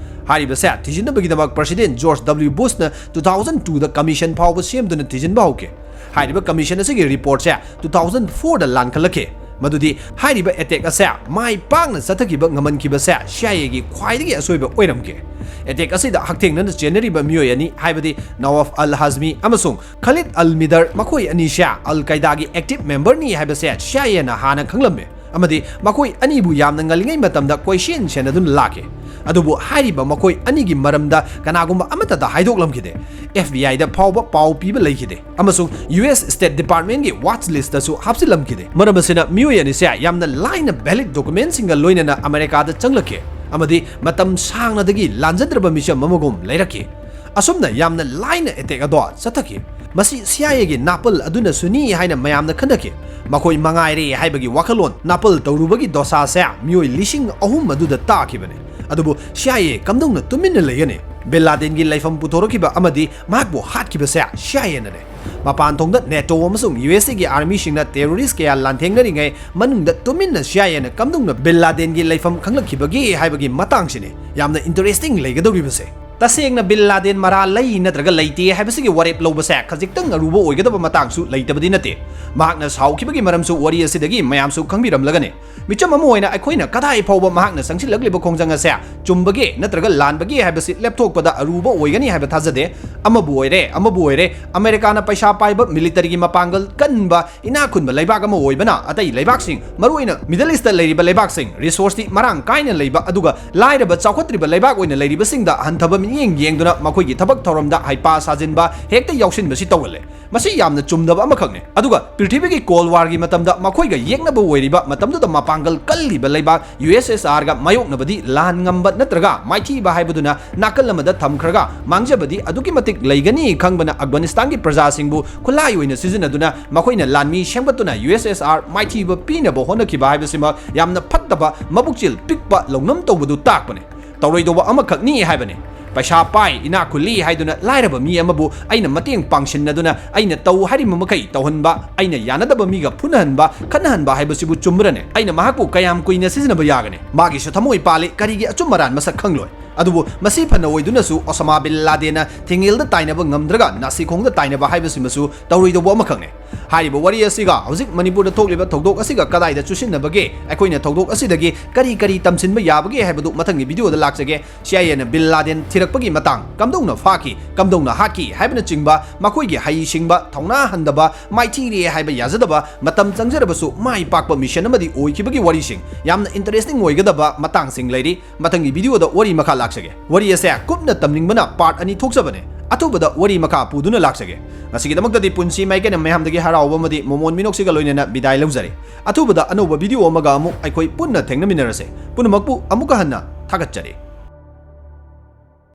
ꯍꯥꯏꯔꯤꯕꯁꯦ ꯊꯤꯖꯤꯟꯅꯕꯒꯤꯗꯃꯛ President George W Bushꯅ two thousand twoꯗ ꯀꯃꯤꯁꯟ ꯐꯥꯎꯕ ꯁꯦꯝꯗꯨꯅ ꯊꯤꯖꯤꯟꯕ ꯍꯧꯈꯤ꯫ ꯍꯥꯏꯔꯤꯕ ꯀꯃꯤꯁꯟ ꯑꯁꯤꯒꯤ ꯔꯤꯄꯣꯔꯠꯁꯦ two thousand fourꯗ ꯂꯥꯟꯈꯠꯂꯛꯈꯤ, ꯃꯗꯨꯗꯤ ꯍꯥꯏꯔꯤꯕ ꯑꯦꯇꯦꯛ ꯑꯁꯦ ꯃꯥꯏ ꯄꯥꯛꯅ ꯆꯠꯊꯈꯤꯕ ꯉꯝꯍꯟꯈꯤꯕꯁꯦ C I Aꯒꯤ ꯈ꯭ꯋꯥꯏꯗꯒꯤ ꯑꯁꯣꯏꯕ ꯑꯣꯏꯔꯝꯈꯤ꯫ ꯑꯦꯇꯦꯛ ꯑꯁꯤꯗ ꯍꯛꯊꯦꯡꯅꯅ ꯆꯦꯟꯅꯔꯤꯕ ꯃꯤꯑꯣꯏ ꯑꯅꯤ, ꯍꯥꯏꯕꯗꯤ ꯅꯋꯥꯐ ꯑꯜ ꯍꯥꯖꯃꯤ ꯑꯃꯁꯨꯡ ꯈꯥꯂꯤꯗ ꯑꯜ ꯃꯤꯗꯔ, ꯃꯈꯣꯏ ꯑꯅꯤꯁꯦ ꯑꯜ ꯀꯥꯏꯗꯥꯒꯤ ꯑꯦꯛꯇꯤꯚ ꯃꯦꯝꯕꯔꯅꯤ ꯍꯥꯏꯕꯁꯦ C I Aꯅ ꯍꯥꯟꯅ ꯈꯪꯂꯝꯃꯤ, ꯑꯃꯗꯤ ꯃꯈꯣꯏ ꯑꯅꯤꯕꯨ ꯌꯥꯝꯅ ꯉꯜꯂꯤꯉꯩ ꯃꯇꯝꯗ ꯀꯣꯏꯁꯦꯟ ꯁꯦꯟꯅꯗꯨꯅ ꯂꯥꯛꯈꯤ꯫ ꯑꯗꯨꯕꯨ ꯍꯥꯏꯔꯤꯕ ꯃꯈꯣꯏ ꯑꯅꯤꯒꯤ ꯃꯔꯝꯗ ꯀꯅꯥꯒꯨꯝꯕ ꯑꯃꯠꯇꯗ ꯍꯥꯏꯗꯣꯛꯂꯝꯈꯤꯗꯦ꯫ F B Iꯗ ꯐꯥꯎꯕ ꯄꯥꯎ ꯄꯤꯕ ꯂꯩꯈꯤꯗꯦ, ꯑꯃꯁꯨꯡ U S State Departmentꯀꯤ watch listꯇꯁꯨ ꯍꯥꯞꯆꯤꯜꯂꯝꯈꯤꯗꯦ꯫ ꯃꯔꯝ ꯑꯁꯤꯅ ꯃꯤꯑꯣꯏ ꯑꯅꯤꯁꯦ ꯌꯥꯝꯅ ꯂꯥꯏꯅ valid documentꯁꯤꯡꯒ ꯂꯣꯏꯅꯅ ꯑꯃꯦꯔꯤꯀꯥꯗ ꯆꯪꯂꯛꯈꯤ, ꯑꯃꯗꯤ ꯃꯇꯝ ꯁꯥꯡꯅꯗꯒꯤ ꯂꯥꯟꯖꯗ꯭ꯔꯕ ꯃꯤꯁꯝ ꯑꯃꯒꯨꯝ ꯂꯩꯔꯛꯈꯤ꯫ ꯑꯁꯨꯝꯅ ꯌꯥꯝꯅ ꯂꯥꯏꯅ ꯑꯦꯇꯦꯛ ꯑꯗꯣ ꯆꯠꯊꯈꯤ꯫ ꯃꯁꯤ C I Aꯒꯤ ꯅꯥꯄꯜ ꯑꯗꯨꯅꯁꯨꯅꯤ ꯍꯥꯏꯅ ꯃꯌꯥꯝꯅ ꯈꯟꯅꯈꯤ꯫ ꯃꯈꯣꯏ ꯃꯉꯥꯏꯔꯦ ꯍꯥꯏꯕꯒꯤ ꯋꯥꯈꯜꯂꯣꯟ ꯅꯥꯄꯜ ꯇꯧꯔꯨꯕꯒꯤ ꯗꯣꯁꯥꯁꯦ ꯃꯤꯑꯣꯏ ꯂꯤꯁꯤꯡ ꯑꯍꯨꯝ ꯑꯗꯨꯗ ꯇꯥꯈꯤꯕꯅꯤ꯫ ꯑꯗꯨꯕꯨ C I A ꯀꯝꯗꯧꯅ ꯇꯨꯃꯤꯟꯅ ꯂꯩꯒꯅꯤ? ꯕꯤꯟ ꯂꯥꯗꯦꯟꯒꯤ ꯂꯩꯐꯝ ꯄꯨꯊꯣꯔꯛꯈꯤꯕ ꯑꯃꯗꯤ ꯃꯍꯥꯛꯄꯨ ꯍꯥꯠꯈꯤꯕꯁꯦ C I Aꯅꯅꯦ꯫ ꯃꯄꯥꯟ ꯊꯣꯡꯗ NATO ꯑꯃꯁꯨꯡ U S Aꯒꯤ ꯑꯥꯔꯃꯤꯁꯤꯡꯅ ꯇꯦꯔꯣꯔꯤꯁ ꯀꯌꯥ ꯂꯥꯟꯊꯦꯡꯅꯔꯤꯉꯩ ꯃꯅꯨꯡꯗ ꯇꯨꯃꯤꯟꯅ C I Aꯅ ꯀꯝꯗꯧꯅ ꯕꯤꯟ ꯂꯥꯗꯦꯟꯒꯤ ꯂꯩꯐꯝ ꯈꯪꯂꯛꯈꯤꯕꯒꯦ ꯍꯥꯏꯕꯒꯤ ꯃꯇꯥꯡꯁꯤꯅꯤ ꯌꯥꯝꯅ interesting ꯂꯩꯒꯗꯧꯔꯤꯕꯁꯦ꯫ ꯇꯁꯦꯡꯅ ꯕꯤꯟ ꯂꯥꯗꯦꯟ ꯃꯔꯥꯜ ꯂꯩ ꯅꯠꯇ꯭ꯔꯒ ꯂꯩꯇꯦ ꯍꯥꯏꯕꯁꯤꯒꯤ ꯋꯥꯔꯦꯞ ꯂꯧꯕꯁꯦ ꯈꯖꯤꯛꯇꯪ ꯑꯔꯨꯕ ꯑꯣꯏꯒꯗꯕ ꯃꯇꯥꯡꯁꯨ ꯂꯩꯇꯕꯗꯤ ꯅꯠꯇꯦ꯫ ꯃꯍꯥꯛꯅ ꯁꯥꯎꯈꯤꯕꯒꯤ ꯃꯔꯝꯁꯨ ꯋꯥꯔꯤ ꯑꯁꯤꯗꯒꯤ ꯃꯌꯥꯝꯁꯨ ꯈꯪꯕꯤꯔꯝꯂꯒꯅꯤ꯫ ꯃꯤꯆꯝ ꯑꯃ ꯑꯣꯏꯅ ꯑꯩꯈꯣꯏꯅ ꯀꯗꯥꯏ ꯐꯥꯎꯕ ꯃꯍꯥꯛꯅ ꯆꯪꯁꯤꯜꯂꯛꯂꯤꯕ ꯈꯣꯡꯖꯪ ꯑꯁꯦ ꯆꯨꯝꯕꯒꯦ ꯅꯠꯇ꯭ꯔꯒ ꯂꯥꯟꯕꯒꯦ ꯍꯥꯏꯕꯁꯤ ꯂꯦꯞꯊꯣꯛꯄꯗ ꯑꯔꯨꯕ ꯑꯣꯏꯒꯅꯤ ꯍꯥꯏꯕ ꯊꯥꯖꯗꯦ꯫ ꯑꯃꯕꯨ ꯑꯣꯏꯔꯦ, ꯑꯃꯕꯨ ꯑꯣꯏꯔꯦ, ꯑꯃꯦꯔꯤꯀꯥꯅ ꯄꯩꯁꯥ ꯄꯥꯏꯕ ꯃꯤꯂꯤꯇꯔꯤꯒꯤ ꯃꯄꯥꯡꯒꯜ ꯀꯟꯕ ꯏꯅꯥꯛ ꯈꯨꯟꯕ ꯂꯩꯕꯥꯛ ꯑꯃ ꯑꯣꯏꯕꯅ ꯑꯇꯩ ꯂꯩꯕꯥꯛꯁꯤꯡ, ꯃꯔꯨꯑꯣꯏꯅ ꯃꯤꯗꯜ ꯏꯁꯇ ꯂꯩꯔꯤꯕ ꯂꯩꯕꯥꯛꯁꯤꯡ, ꯔꯤꯁꯣꯔꯁꯇꯤ ꯃꯔꯥꯡ ꯀꯥꯏꯅ ꯂꯩꯕ, ꯑꯗꯨꯒ ꯂꯥꯏꯔꯕ ꯆꯥꯎꯈꯠꯇ꯭ꯔꯤꯕ ꯂꯩꯕꯥꯛ ꯑꯣꯏꯅ ꯂꯩꯔꯤꯕꯁꯤꯡꯗ ꯍꯟꯊꯕ ꯃꯤꯠꯌꯦꯡ ꯌꯦꯡꯗꯨꯅ ꯃꯈꯣꯏꯒꯤ ꯊꯕꯛ ꯊꯧꯔꯝꯗ ꯍꯩꯄꯥ ꯁꯥꯖꯤꯟꯕ, ꯍꯦꯛꯇ ꯌꯥꯎꯁꯤꯟꯕꯁꯤ ꯇꯧꯒꯜꯂꯦ꯫ ꯃꯁꯤ ꯌꯥꯝꯅ ꯆꯨꯝꯗꯕ ꯑꯃꯈꯛꯅꯤ꯫ ꯑꯗꯨꯒ ꯄ꯭ꯔꯤꯊꯤꯕꯤꯒꯤ ꯀꯣꯜ ꯋꯥꯔꯒꯤ ꯃꯇꯝꯗ ꯃꯈꯣꯏꯒ ꯌꯦꯛꯅꯕ ꯑꯣꯏꯔꯤꯕ ꯃꯇꯝꯗꯨꯗ ꯃꯄꯥꯡꯒꯜ ꯀꯜꯂꯤꯕ ꯂꯩꯕꯥꯛ ꯌꯨ ꯑꯦꯁ ꯑꯦꯁ ꯑꯥꯔꯒ ꯃꯥꯌꯣꯛꯅꯕꯗꯤ ꯂꯥꯟ ꯉꯝꯕ ꯅꯠꯇ꯭ꯔꯒ ꯃꯥꯏꯊꯤꯕ ꯍꯥꯏꯕꯗꯨꯅ ꯅꯥꯀꯜ ꯑꯃꯗ ꯊꯝꯈ꯭ꯔꯒ ꯃꯥꯡꯖꯕꯗꯤ ꯑꯗꯨꯛꯀꯤ ꯃꯇꯤꯛ ꯂꯩꯒꯅꯤ ꯈꯪꯕꯅ ꯑꯐꯒꯥꯅꯤꯁꯇꯥꯟꯒꯤ ꯄ꯭ꯔꯖꯥꯁꯤꯡꯕꯨ ꯈꯨꯠꯂꯥꯏ ꯑꯣꯏꯅ ꯁꯤꯖꯤꯟꯅꯗꯨꯅ ꯃꯈꯣꯏꯅ ꯂꯥꯟꯃꯤ ꯁꯦꯝꯒꯠꯇꯨꯅ ꯌꯨ ꯑꯦꯁ ꯑꯦꯁ ꯑꯥꯔ ꯃꯥꯏꯊꯤꯕ ꯄꯤꯅꯕ ꯍꯣꯠꯅꯈꯤꯕ ꯍꯥꯏꯕꯁꯤꯃꯛ ꯌꯥꯝꯅ ꯐꯠꯇꯕ ꯃꯕꯨꯛꯆꯦꯜ ꯄꯤꯛꯄ ꯂꯧꯅꯝ ꯇꯧꯕꯗꯨ ꯇꯥꯛꯄꯅꯤ꯫ ꯇꯧꯔꯣꯏꯗꯧꯕ ꯑꯃꯈꯛꯅꯤ ꯍꯥꯏꯕꯅꯤ꯫ ꯄꯩꯁꯥ ꯄꯥꯏ, ꯏꯅꯥꯛ ꯈꯨꯜꯂꯤ ꯍꯥꯏꯗꯨꯅ ꯂꯥꯏꯔꯕ ꯃꯤ ꯑꯃꯕꯨ ꯑꯩꯅ ꯃꯇꯦꯡ ꯄꯥꯡꯁꯤꯟꯅꯗꯨꯅ ꯑꯩꯅ ꯇꯧ ꯍꯥꯏꯔꯤꯕ ꯃꯈꯩ ꯇꯧꯍꯟꯕ, ꯑꯩꯅ ꯌꯥꯅꯗꯕ ꯃꯤꯒ ꯐꯨꯅꯍꯟꯕ, ꯈꯠꯅꯍꯟꯕ ꯍꯥꯏꯕꯁꯤꯕꯨ ꯆꯨꯝꯕ꯭ꯔꯅꯦ? ꯑꯩꯅ ꯃꯍꯥꯛꯄꯨ ꯀꯌꯥꯝ ꯀꯨꯏꯅ ꯁꯤꯖꯤꯟꯅꯕ ꯌꯥꯒꯅꯤ? ꯃꯥꯒꯤꯁꯨ ꯊꯃꯣꯏ ꯄꯥꯜꯂꯤ, ꯀꯔꯤꯒꯤ ꯑꯆꯨꯝ ꯑꯔꯥꯟ ꯃꯁꯛ ꯈꯪꯂꯣꯏ? ꯑꯗꯨꯕꯨ ꯃꯁꯤ ꯐꯅ ꯑꯣꯏꯗꯨꯅꯁꯨ ꯑꯣꯁꯥꯃꯥ ꯕꯤꯟ ꯂꯥꯗꯦꯟꯅ ꯊꯤꯡꯉꯦꯜꯗ ꯇꯥꯏꯅꯕ ꯉꯝꯗ꯭ꯔꯒ ꯅꯥꯁꯤꯈꯣꯡꯗ ꯇꯥꯏꯅꯕ ꯍꯥꯏꯕꯁꯤꯃꯁꯨ ꯇꯧꯔꯣꯏꯗꯧꯕ ꯑꯃꯈꯛꯅꯤ꯫ ꯍꯥꯏꯔꯤꯕ ꯋꯥꯔꯤ ꯑꯁꯤꯒ ꯍꯧꯖꯤꯛ ꯃꯅꯤꯄꯨꯔꯗ ꯊꯣꯛꯂꯤꯕ ꯊꯧꯗꯣꯛ ꯑꯁꯤꯒ ꯀꯗꯥꯏꯗ ꯆꯨꯁꯤꯟꯅꯕꯒꯦ, ꯑꯩꯈꯣꯏꯅ ꯊꯧꯗꯣꯛ ꯑꯁꯤꯗꯒꯤ ꯀꯔꯤ ꯀꯔꯤ ꯇꯝꯁꯤꯟꯕ ꯌꯥꯕꯒꯦ ꯍꯥꯏꯕꯗꯨ ꯃꯊꯪꯒꯤ ꯚꯤꯗꯤꯑꯣꯗ ꯂꯥꯛꯆꯒꯦ꯫ ꯁꯤ ꯑꯥꯏ ꯑꯦꯅ ꯕꯤꯟ ꯂꯥꯗꯦꯟ ꯊꯤꯔꯛꯄꯒꯤ ꯃꯇꯥꯡ, ꯀꯝꯗꯧꯅ ꯐꯥꯈꯤ, ꯀꯝꯗꯧꯅ ꯍꯥꯠꯈꯤ ꯍꯥꯏꯕꯅꯆꯤꯡꯕ ꯃꯈꯣꯏꯒꯤ ꯍꯩꯁꯤꯡꯕ, ꯊꯧꯅꯥ ꯍꯟꯗꯕ, ꯃꯥꯏꯊꯤꯔꯦ ꯍꯥꯏꯕ ꯌꯥꯖꯗꯕ, ꯃꯇꯝ ꯆꯪꯖꯔꯕꯁꯨ ꯃꯥꯏ ꯄꯥꯛꯄ ꯃꯤꯁꯟ ꯑꯃꯗꯤ ꯑꯣꯏꯈꯤꯕꯒꯤ ꯋꯥꯔꯤꯁꯤꯡ, ꯌꯥꯝꯅ ꯏꯟꯇꯔꯦꯁꯇꯤꯡ ꯑꯣꯏꯒꯗꯕ ꯃꯇꯥꯡꯁꯤꯡ ꯂꯩꯔꯤ꯫ ꯃꯊꯪꯒꯤ ꯚꯤꯗꯤꯑꯣꯗ ꯋꯥꯔꯤ ꯃꯈꯥ ꯂꯥꯛꯆꯒꯦ꯫ ꯋꯥꯔꯤ ꯑꯁꯦ ꯀꯨꯞꯅ ꯇꯝꯅꯤꯡꯕꯅ ꯄꯥꯔꯠ ꯑꯅꯤ ꯊꯣꯛꯆꯕꯅꯦ꯫ ꯑꯊꯨꯕꯗ ꯋꯥꯔꯤ ꯃꯈꯥ ꯄꯨꯗꯨꯅ ꯂꯥꯛꯆꯒꯦ꯫ ꯉꯁꯤꯒꯤꯗꯃꯛꯇꯗꯤ ꯄꯨꯟꯁꯤ ꯃꯥꯏꯀꯩꯅ ꯃꯌꯥꯝꯗꯒꯤ ꯍꯔꯥꯎꯕ ꯑꯃꯗꯤ ꯃꯣꯃꯣꯟ ꯃꯤꯅꯣꯛꯁꯤꯒ ꯂꯣꯏꯅꯅ ꯕꯤꯗꯥꯏ ꯂꯧꯖꯔꯦ꯫ ꯑꯊꯨꯕꯗ ꯑꯅꯧꯕ ꯚꯤꯗꯤꯑꯣ ꯑꯃꯒ ꯑꯃꯨꯛ ꯑꯩꯈꯣꯏ ꯄꯨꯟꯅ ꯊꯦꯡꯅꯃꯤꯟꯅꯔꯁꯦ꯫ ꯄꯨꯝꯅꯃꯛꯄꯨ ꯑꯃꯨꯛꯀ ꯍꯟꯅ ꯊꯥꯒꯠꯆꯔꯤ꯫